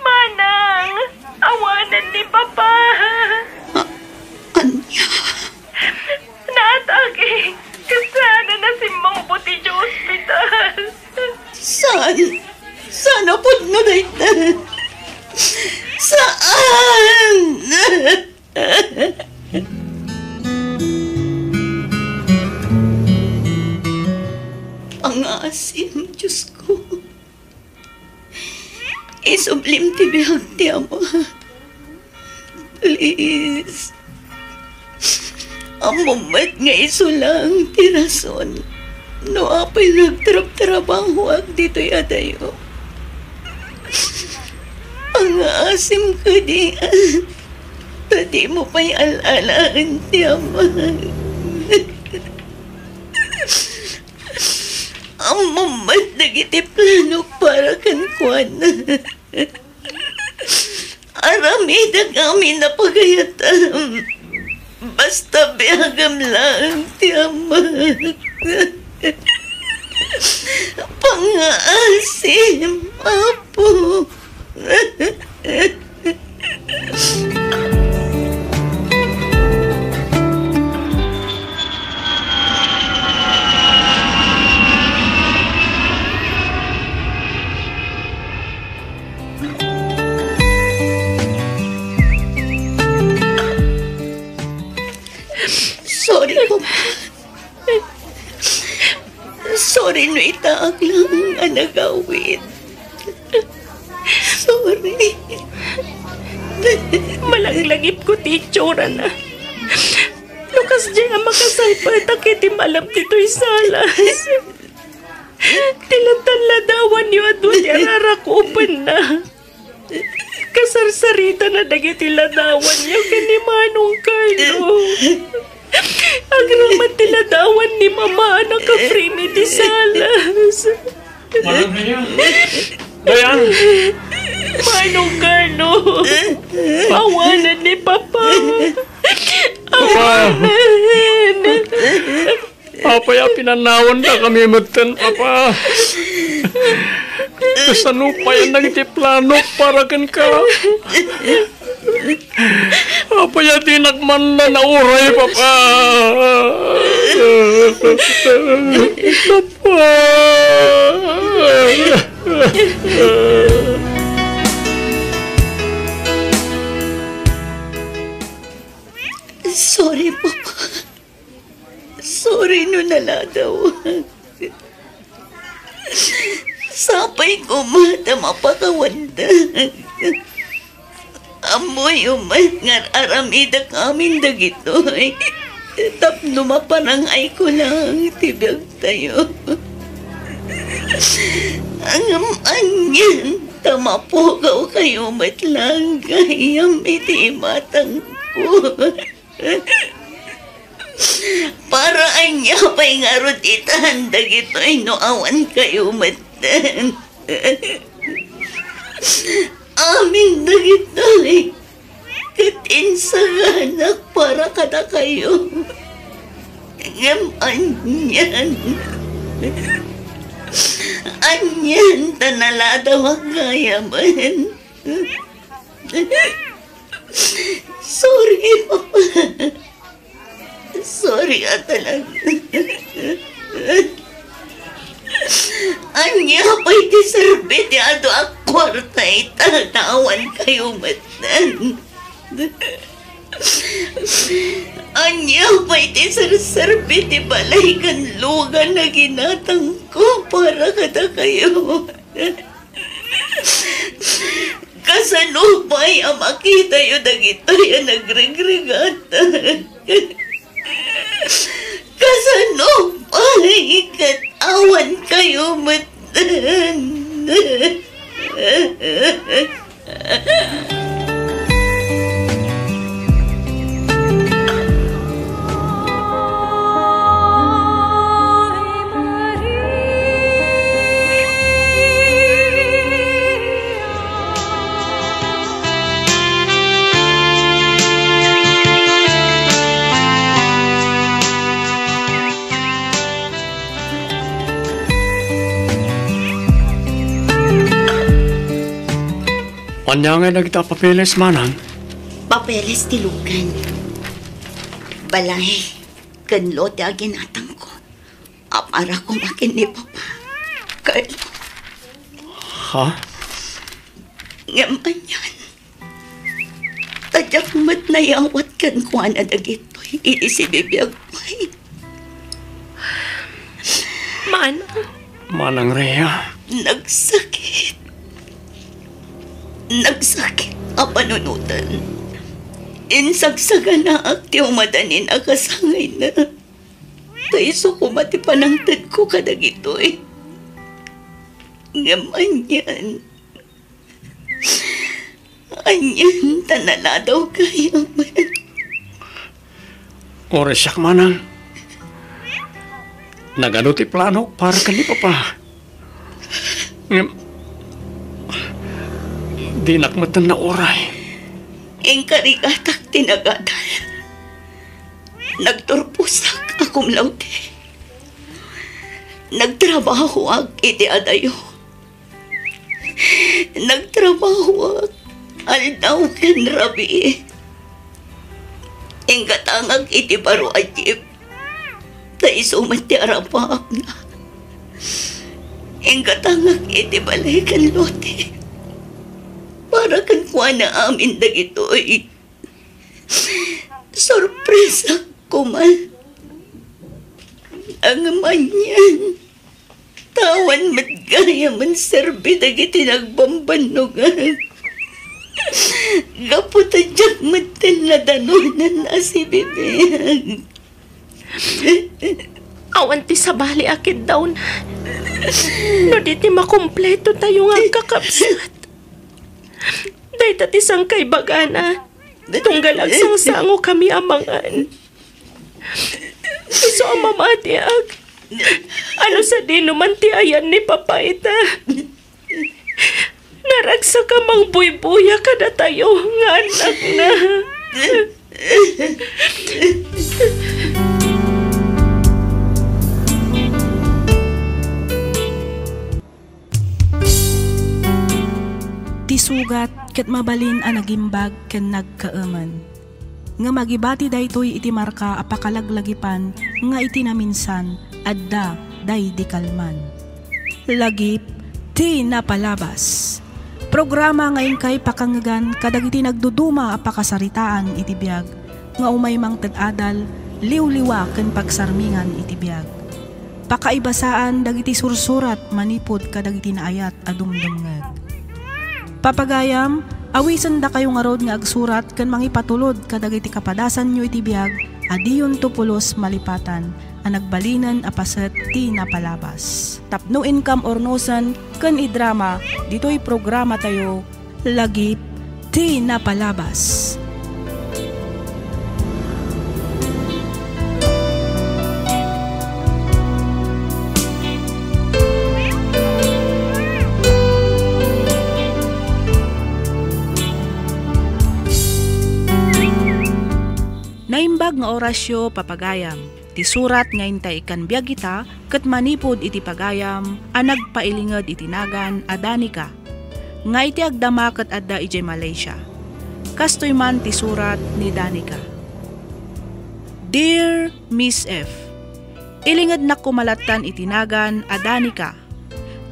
Manang, awanen ni Papa. Ah, ania? Naatake. Kasano nasimmungpot idiay ospital? Saan? Saan a pudno dayta? Saan? Pangaasim, Diosko. Isublim ti biag ti ama. Please. Ammom met nga isu laeng ti rason no apay nagtrabtrabahoak ditoy adayo. Pangaasim kadi, ta dimo pay al-alaen ti ama. Ammom met dagiti planok para kenkuana. Aramidek amin a pagayatam. Basta biagam laeng ti amak. Pangaasim, Apo. Sorry, Papa. Sorry no itaak lang a nagawid. Sorry. Malaglagipko ti itsurana. No kasdiay a makasalpaetak iti malem ditoy salas. Ti lantan ladawanyo a dua ti ararakupenna. Kasarsaritana dagiti ladawanyo ken ni Manong Carlo. Agraman ti ladawan ni Mama a nakaframe iti salas. Manong Carlo? Dayan! Manong Carlo! Awanen ni Papa! Papa! Awanen! Apay a pinanawantakami metten, Papa? Kasano payen dagiti planok para kenka? Apay a dinak man nauray, Papa? Papa. Sorry, Papa. Sorry no naladaw. Sapay koma ta mapakawandak. Ammoyo met nga ar-aramidek amin dagitoy tapno maparang-ayko lang ti biagtayo. Ngem anian ta mapugawkayo met lang gayyem iti imatangko. Para ania pay ngarud itan dagitoy no awan kayo metten? Amin dagitoy ket insaganak para kadakayo. Ngem anian, anian ta naladawak gayamen. Sorry, Papa. Sorry a talaga. Ania pay ti serbi ti adu a kuarta ita ta awan kayo metten? Ania pay ti serserbi ti balay ken lugan a ginatangko para kadakayo? Kasano pay a makitayo dagitoy a nagregregatan? Kasano pay ket awan kayo metten? Ania ngay dagita a papeles, manang? Papeles ti lugan. Balay ken lote a ginatangko a para koma ken ni Papa. Carlo. Ha? Ngem anian, ta diak met nayawat kenkuana dagitoy idi sibibiag pay. Manang. Manang Rhea. Nagsakit. Nagsakit a panunoten. Insagsaganaak ti umadanin a kasangayna. Ta isu koma ti panangtedko kadagitoy. Ngem anian, anian ta naladaw gayam. Uray siak, manang. Nagadu ti planok para ken ni Papa. Ngem, dinak metten nauray. Inkarigatak ti nagadal. Nagturposak a cum laude. Nagtrabahoak iti adayo. Nagtrabahoak aldaw ken rabii. Inggatangak iti baro a jeep, ta isu met ti arapaapna. Inggatangak iti balay ken lote para kenkuana amin dagitoy. Sorpresa koma. Ngem anian, ta awan met gayam a serbi dagiti nagbambannogan. Gapu ta diak met ti nadanonan a sibibiag. Awan ti sabali a kiddawna no di ti makumpleto tayo nga agkakabsat. Dayta ti sangkaibagana. Tunggal agsangsangokami a mangan. Isu a mamatiak. Ano sadino man ti ayan ni Papa ita? Naragsak a mangbuybuya kadatayo nga annakna. Ti sugat ket mabalin a nagimbag ken nagkaemen. Ngem agibati daytoy iti marka a pakalaglagipan nga iti naminsan, adda daydi kalman. Lagip ti napalabas. Programa nga inkay pakangngegan kadagiti nagduduma a pakasaritaan iti biag nga umay mangted adal, liwliwa ken pagsarmingan iti biag. Pakaibasaan dagiti sursurat manipud kadagiti naayat a dumdumngeg. Papagayam, awisendakayo ngarud nga agsurat ken mangipatulod kadagiti kapadasanyo iti biag a diyonto pulos malipatan a nagbalinen a paset ti napalabas. Tapno inkam urnosen ken idrama ditoy programatayo, Lagip ti napalabas. Naimbag nga orasyo, papagayam. Ti surat nga intay ikkan biag ita ket manipud iti pagayam a nagpailinged iti nagan a Danica, nga iti agdama ket adda idiay Malaysia. Kastoy man ti surat ni Danica. Dear Miss F, ilingednak koma lattan iti nagan a Danica.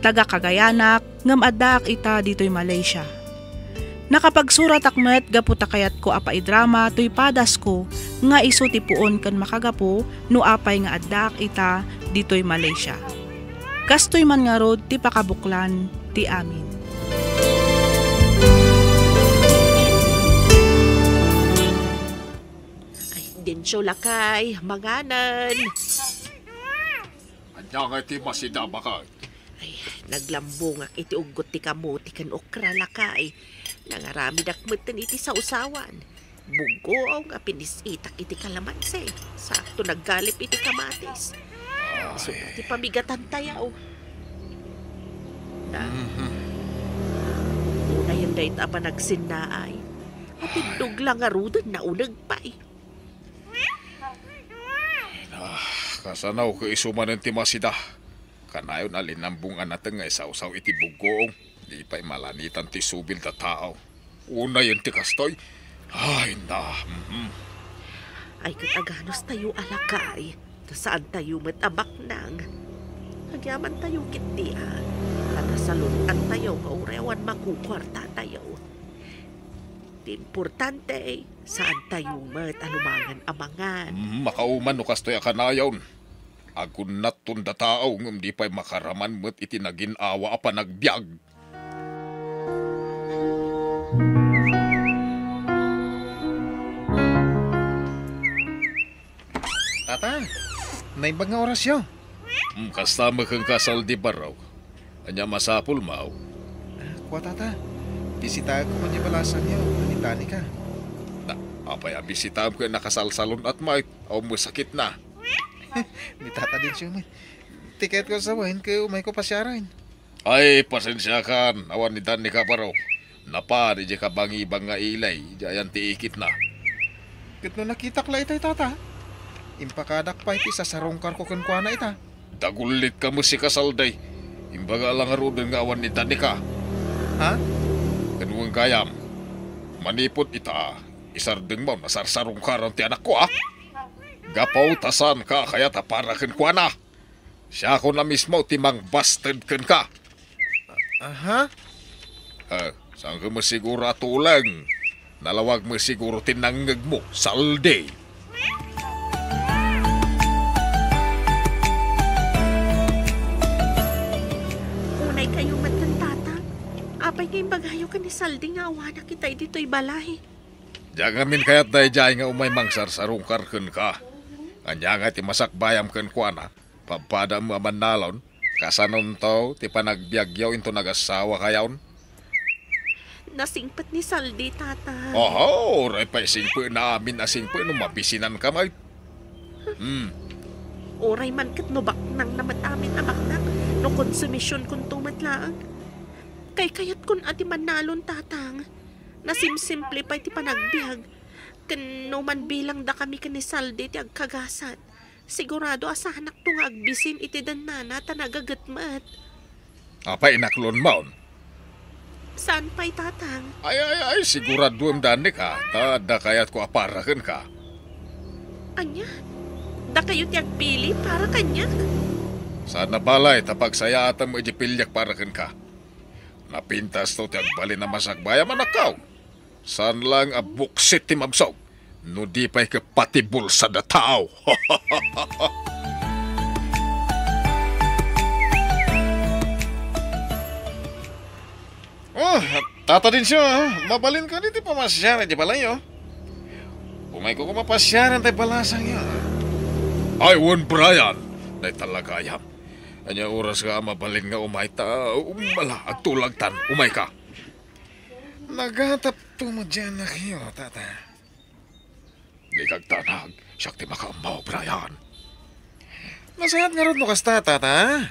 Taga Cagayanak, ngem addaak ita ditoy Malaysia. Nakapagsuratak met gapu ta kayatko a paidrama toy padasko nga isu ti puon ken makagapu no apay nga addaak ita ditoy Malaysia. Kastoy man ngarud ti pakabuklan ti amin. Ay, Dencio, lakay, manganen. Ania ngay ti masida, baket? Ay, naglambongak iti uggot ti kamote ken okra, lakay. Nangaramedak metten iti sawsawan. Buggoong a pinis-itak iti kalamansi. Sakto naggalip iti kamatis. Ay. Isu ti pamigatan tayo. Ah. Mhm. Unayen dayta a panagsinnaay. Atindog la ngaruden nauneg pay. Ah, kasano ket isu manen ti masida? Kanayon a linambong a nateng nga isawsaw iti buggoong. Di pay malanitan ti subil da tao. Unayen ti kastoy. Ay, na, mhm. Ay, ket aganustayo a lakay, ta saantayo met a baknang. Agyamantayo ketdi a, ta nasalun-antayo nga uray awan makukuartatayo. Ti importante, saantayo met a lumangen a mangan. Mm, makauman no kastoy a kanayon. Agunnatton dataaw ngem di pay makaraman met iti nagin-awa a panagbiag. Tata, naimbag nga orasyo. Mm, kasta met kenka, Saldi Barok. Ania masapulmo? Ah, kua, Tata. Bisitaek koma diay balasangyo, a ni Danica. Na, apay a bisitaem ket nakasalsalun-at met, awan met sakitna. Ni Tata Dencio met. Ti kayatko a sawen ket umayko pasiaren. Ay, pasensiakan, awan ni Danica, Barok. Napan idiay kabangibang nga ili, idiay ayan ti ikitna. Ket no nakitak la itay, Tata, impakadak pay ti sasarungkarko kenkuana ita. Dagullitka met sika, Saldi. Imbaga la ngaruden nga awan ni Danica. Ha? Ken wen gayam, manipud ita, isardengmo a sarsarungkaran ti anakko, a? Gapu ta saanka a kayat a para kenkuana. Siakon a mismo ti mangbasted kenka. Aha? Eh, saanka met siguro a tuleng. Nalawag met siguro ti nangngegmo, Saldi. Unaykayo met ken Tata. Apay nga imbagayo ken ni Saldi nga awanak itay ditoy balay? Diak ngamin kayat daydiay nga umay mangsarsarungkar kenka. Ania ngay ti masakbayam kenkuana? Padpadam a mannalon, kasanonto ti panagbiagyo inton agasawa kayon? Nasingpet ni Saldi, Tata. Oho, uray pay singpetna amin a singpet no mabisinanka met. Hmm. Uray man ket no baknangna met amin a baknang, no konsumisionkonto met laeng. Kaykayatkon a ti mannalon, Tatang. Nasimsimple pay ti panagbiag. Ken no manbilangdakami ken ni Saldi ti agkagasat, sigurado a saanakto nga agbisin iti dennana ta nagaget met. Apay, inaklonmon? Saan pay, Tatang. Ay, ay, ay, siguraduem, Danica, ta adda kayatko a para kenka. Ania? Dakayo ti agpili para kaniak? Saan a balay ta pagsayaatam iti piliak para kenka. Napintasto ti agbalin a masakbayam, anakko. Saan laeng a buksit ti mabsog, no di pay ket pati bulsad a tao. Oh, Tata Dencio, ah, mabalinka ditoy pamasiar iti balayyo. Umayko koma pasiaren tay balasangyo. Ay, wen, Brian, dayta la gayam. Ania oras nga mabalin nga umay ta, um, ala, agtulagtan, umayka. Nagatapto met diay anakyo, Tata. Dika agdanag, siak ti makaammo, Brian. Nasayaat ngarud no kasta, Tata.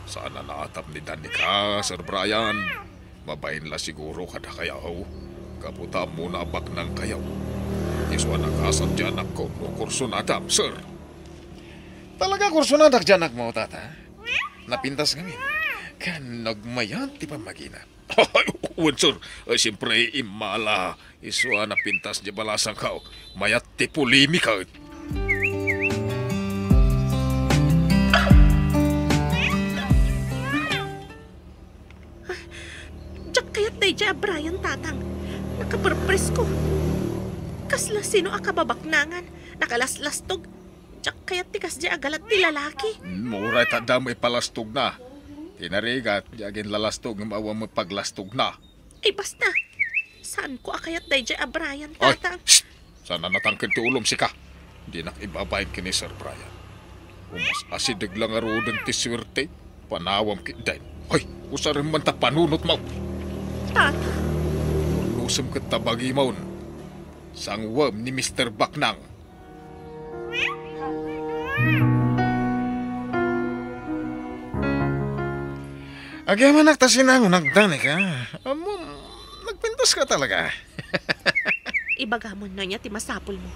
Saan a naatap ni Danica, Sir Brian. Mabain la siguro kadakayo. Gapu ta ammona a baknangkayo. Isu a nagasat ti anakko no kursunadam, sir. Talaga kursunadak ti anakmo, Tata? Napintas ngamin. Ken nagmayat ti pammagina. Ay, wen, sir. Ay, siyempre, immala. Isu a napintas diay balasangko. Mayat ti polemika. Diak kayat daydiay a Brian, Tatang. Nakaperpresko. Kasla sino a kababaknangan. Nakalaslastog. Diak kayat ti kasdiay a galat ti lalaki. Hmm, uray ta adda met ipalastogna. Ti narigat, di aginlalastog ngem awan met paglastogna. Ay, basta. Saanko a kayat daydiay a Brian, Ay, Tatang. Shh! Saan a natangken ti ulom, sika. Dinak ibabain ken ni Sir Brian. Umas asideg la ngaruden ti suerte. Panawam ketdin. Ay, usarem man ta panunotmo. Tatang. Urnosem ket ta bagimon. Sanguem ni Mister Baknang. Agyamanak ta sinangonak, Danica. Ammom, nagpintaska talaga. Ibagamon no ania ti masapulmo.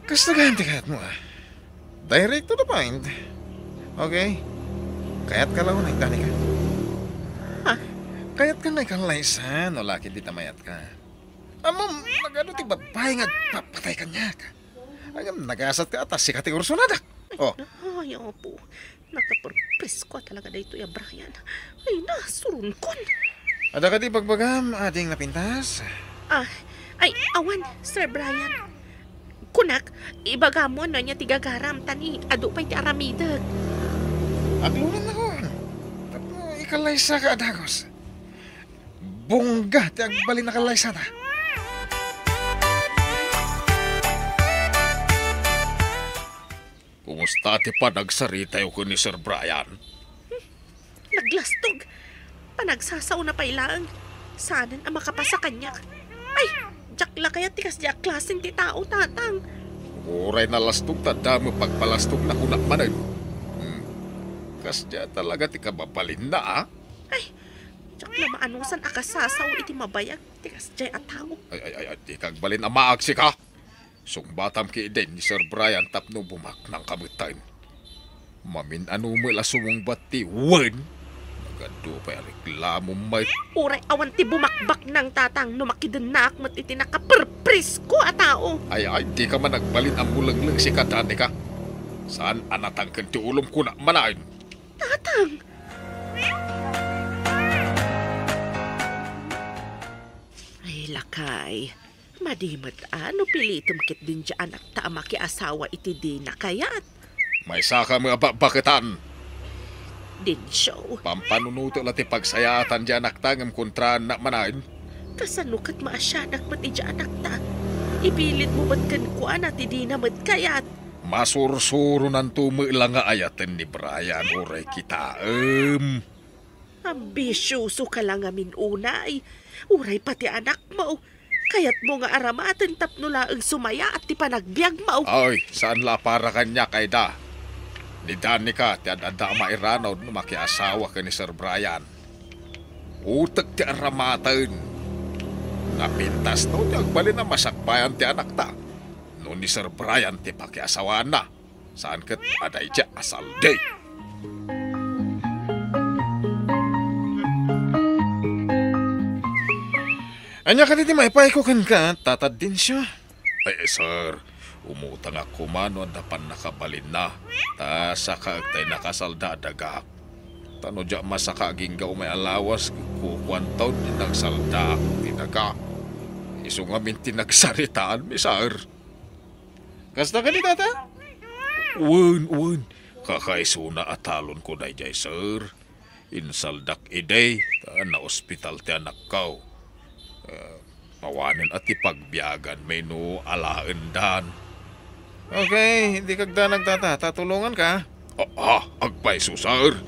Kasta gayam ti kayatmo, ah. Direct to the point. Okay? Kayatka la unay, Danica? Ha? Kayatka nga ikallaysa no la ket dita mayatka. Ammom, nagadu ti babbai nga agpapatay kaniak. Ngem nagasatka a ta sika ti ursunadak. Oh. Ay, Apo. Nakapurprisko talaga daytoy a Brian. Ay, nasuronkon. Adda kadi ibagbagam, ading napintas? Ah, ay, awan, Sir Brian. Kunak, ibagam no ania ti gagaram, ta ni adu pay ti aramidek. Aglonannakon. Tapno ikalaysaka a dagus. Bungga ti agbalin a kalaysata. Kumusta ti panagsaritayo ken ni Sir Brian? Naglastog. Panagsasaona pay laeng. Saanen a makapasa kaniak. Ay, diak la kayat ti kasdiay a klasen ti tao, Tatang. Uray nalastog ta damo pagpalastogna, kunak manen. Hmm. Kasdiay talaga ti kababalinna, a? Ay, diak la maanusan a kasasao iti mabayag ti kasdiay a tao. Ay, ay, ay, ay, dika agbalin a maagsika. Sungbatam ketdin ni Sir Brian tapno bumaknangka metten. Mamin-ano met la sumungbat ti wen, nagadu pay a reklamom met. Uray awan ti bumakbaknang, Tatang, no makidennaak met iti nakaperprisko a tao. Ay, ay, dika man agbalin a mulengleng sika, Danica. Saan a natangken ti ulom, kunak manen. Tatang! Ay, lakay. Madi met a no pilitem ketdin ti anakta a makiasawa iti dina kayat. Maysaka met a bakbaketan. Dencio. Pampanunotek la ti pagsayaatan ti anakta ngem kontraanna manen. Kasano ket maasianak met iti anakta? Ipilitmo met kenkuana ti dina met kayat. Masursuronanto met la nga ayaten ni Brian uray kitaem. Ambisiosoka la ngamin unay. Uray pati anakmo. Kayatmo nga aramaten tapno laeng sumayaat ti panagbiagmo. Ay, saan la a para kaniak, Aida. Ni Danica ti ad-adda a mairanud no makiasawa ken ni Sir Brian. Utek ti aramaten. Napintasto ti agbalin a masakbayan ti anakta no ni Sir Brian ti pakiasawaanna. Saan ket a daydiay a saldi. Ania kadi ti maipayko kenka, Tata Dencio? Ay, sir, umutangak koma no adda pannakabalinna. Ta sakaek tay nakasalda a dagak. Ta no diak masaka agingga umay a lawas, kukuanto ti nagsaldaak ti daga. Isu ngamin ti nagsaritaanmi, sir. Kasta kadi, Tata? Wen, wen. Kakaisuna a talonko daydiay, sir. Insaldak idi, ta naospital ti anakko. Eh, awanen a ti pagbiaganmi no alaendan. Okay, dika agdanag, Tata, ta tulonganka. Ah, ah, agpayso, sir.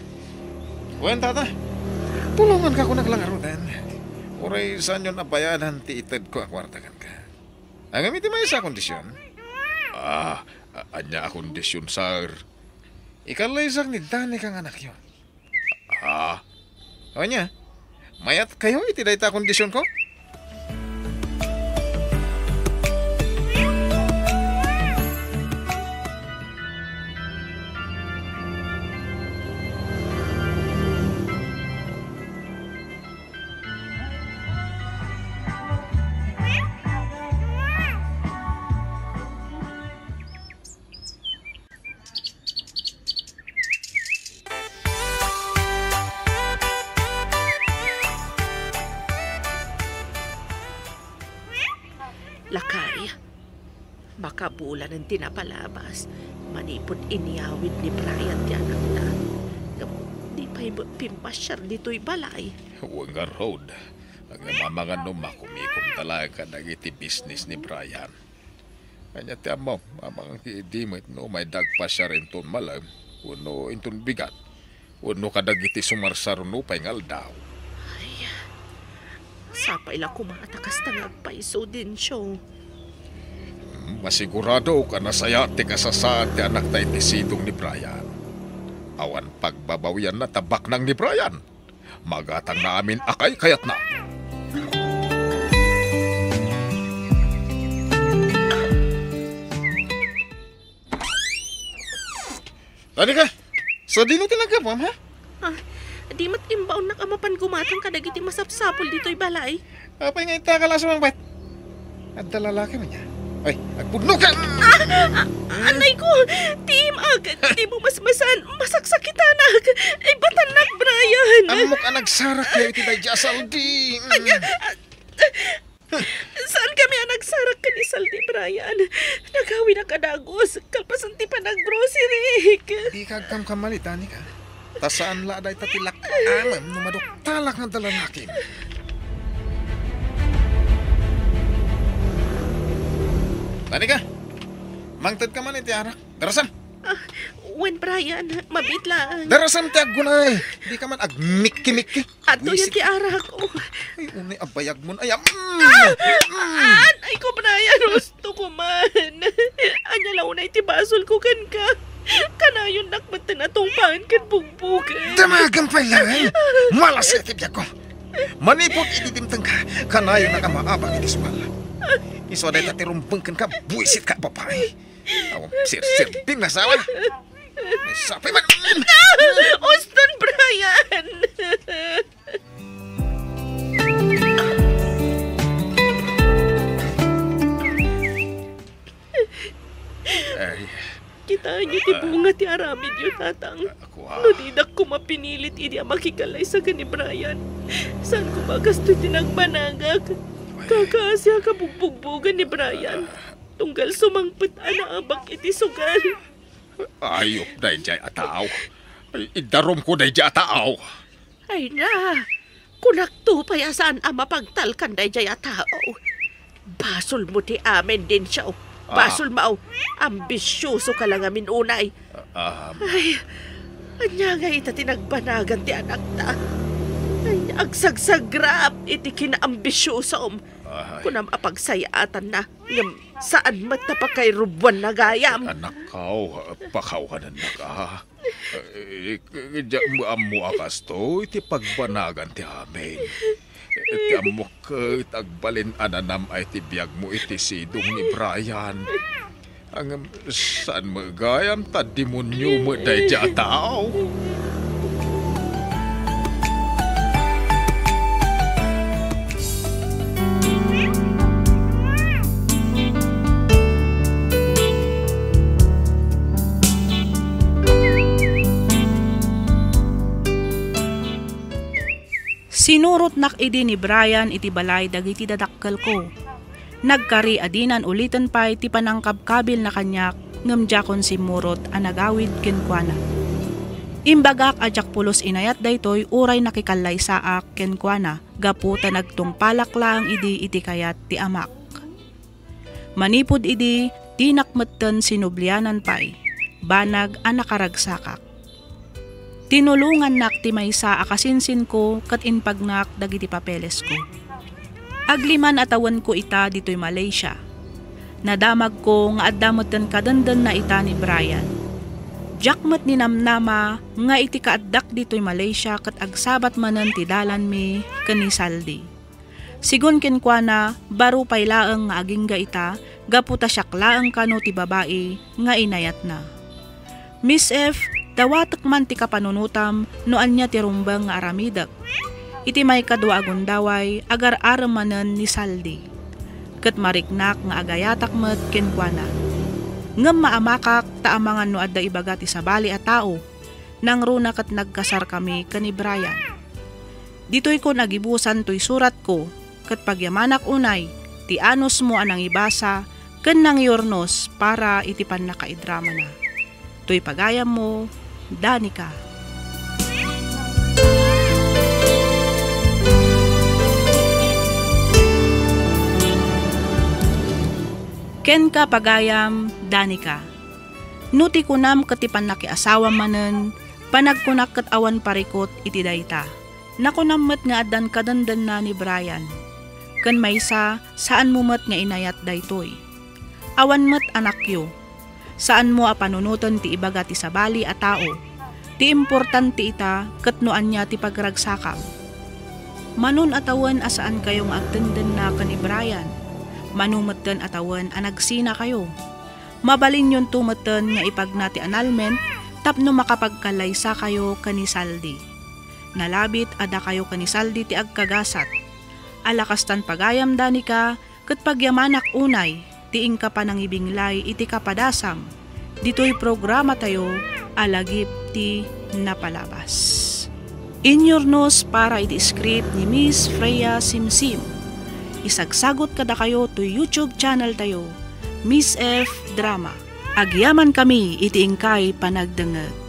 Wen, Tata, tulonganka, kunak la ngaruden. Uray saanyon a bayadan ti itedko a kuarta kenka. Ngem iti maysa a kondision. Ah, a-, ania a kondision, sir? Ikallaysak ni Danica nga anakyo. Ah. O ania, mayatkayo iti dayta a kondisionko? Lakay, makabulanen ti napalabas manipud inyawid ni Brian ti anakta. Ngem di pay met pimmasiar ditoy balay. Wen ngarud, ngem amangan no makumikomda laeng kadagiti bisnis ni Brian. Ania ti ammom, amangan ketdi met no umay dagpasiar inton malem, wenno inton bigat, wenno kadagiti sumarsaruno pay nga aldaw. Ay, sapay la koma a ta kasta nga agpayso, Dencio. Hmm, masiguradok a nasayaat ti kasasaad ti anakta iti sidong ni Brian. Awan pagbabawianna ta baknang ni Brian. Magatangna amin a kaykayatna. Danica, sadino ti naggapuam, ha? Ah, Di met imbaonnak a mapan gumatang kadagiti masapsapul ditoy balay. Apay nga ita ka la sumangpet? Adda lalaki man ya. Ay, agpudno ka! Ah! Ah! Anay ko! Tiim-ak! Di mo masmasan! Masaksakitanak! Ibatannak, Brian! Ammok a nagsarak kayo iti daydi a saldi. Anya? Ah! Saan kami a nagsarak ken ni Saldi, Brian? Nagawidak a dagus, kalpasan ti panaggroceryk. Di ka agkamkamali, Danica. Ta saan la dayta ti lak-amem no maduktalak nga adda lalakim. Danica, mangted ka man iti arak. Darasam! Ah, wen, Brian, mabiit laeng. Darasam ti aggunay. Di ka man agmikki-mikki. Adtoy ti arak. Oh. Ay, unay a bayagmon. Ay, am-, mm, mm. Ay ko, Brian, husto ko man. Anya la unay ti basol ko kenka. Kanayonnak met ti natungpaen ken bugbogen. Damagam pay laeng. Malas ti biag ko. Manipud iti dimteng ka, kanayonnak a maabak iti sual. Isu a dayta ti rumbeng kenka, buisit ka, babae. Awan sirsirbing nga asawa. Sapay man. Uston, Brian! Ay. Kitaenyo ti bunga ti aramidyo, Tatang. Kua. No didak koma pinilit idi a makikallaysa ken ni Brian, saan koma a kastoy ti nagbanagak. Kakaasiak a bugbugbogen ni Brian. Tunggal sumangpet a naabak iti sugal. Ayup daydiay a tao. Ay, idarumko daydiay a tao. Ay na, kunakto pay a saan a mapagtalkan daydiay a tao. Basolmo ti amin, Dencio. Ah. Basolmo. Ambisioso ka la ngamin unay. Ah, ah. Ay, ania ngay ita ti nagbanagan ti anakta? Ay, agsagsagrap iti kinaambisiosom. Ay. Kunam a pagsayaatanna, ngem saan met ta pakairubuanna gayam. Anakko, pakawanennak a. Eh, diak met ammo a kastoy ti pagbanagan ti amin. Ti ammok ket agbalin a nanam-ay ti biagmo iti sidong ni Brian. Ngem saan met gayam ta demonio met daydiay a tao. Sinurotnak idi ni Brian iti balay dagiti dadakkelko. Nagkari a dinan uliten pay ti panangkabkabilna kaniak, ngem diakon simmurot a nagawid kenkuana. Imbagak a diak pulos inayat daytoy uray nakikallaysaak kenkuana, gapu ta nagtungpalak laeng idi iti kayat ti amak. Manipud idi, dinak metten sinublianan pay, banag a nakaragsakak. Tinulongannak ti maysa a kasinsinko ket impagnak dagiti papelesko. Agliman a tawenko ita ditoy Malaysia. Nadamagko nga adda metten kadendenna ita ni Brian. Diak met ninamnama nga iti kaaddak ditoy Malaysia ket agsabat manen ti dalanmi ken ni Saldi. Sigun kenkuana, baro pay laeng nga agingga ita, gapu ta siak laeng kano ti babai nga inayatna. Miss F, dawatek man ti kapanunotam no ania ti rumbeng nga aramidek. Iti maikadua a gundaway, agar-arem manen ni Saldi. Ket mariknak nga agayatak met kenkuana. Ngem maamakak ta amangan no adda ibaga ti sabali a tao. Nangruna ket nagkasarkami ken ni Brian. Ditoykon agibusan toy suratko, ket pagyamanak unay ti anusmo a nangibasa ken nangyurnos para iti pannakaidramana. Toy pagayammo, Danica. Kenka, pagayam, Danica. No ti kunam ket ti pannakiasawam manen, panagkunak ket awan parikut iti dayta. Nakunam met nga addan kadendenna ni Brian. Ken maysa, saanmo met nga inayat daytoy. Awan met anakyo. Saanmo a panunoten ti ibaga ti sabali a tao. Ti importante ita ket no ania ti pagragsakam. Manon a tawen a saankayo nga agdendenna ken ni Brian. Mano metten a tawen a nagsinakayo. Mabalinyonto metten nga ipagna ti annulment tapno makapagkallaysakayo ken ni Saldi. Nalabit a dakayo ken ni Saldi ti agkagasat. A la kastan pagayam, Danica, ket pagyamanak unay ti inka panangibinglay iti kapadasam ditoy programatayo a Lagip ti Napalabas. Inyurnos para iti script ni Miss Freya Simsim. Isagsagot kadakayo toy YouTube channel tayo, Miss F Drama. Agyamankami iti inkay panagdengngeg.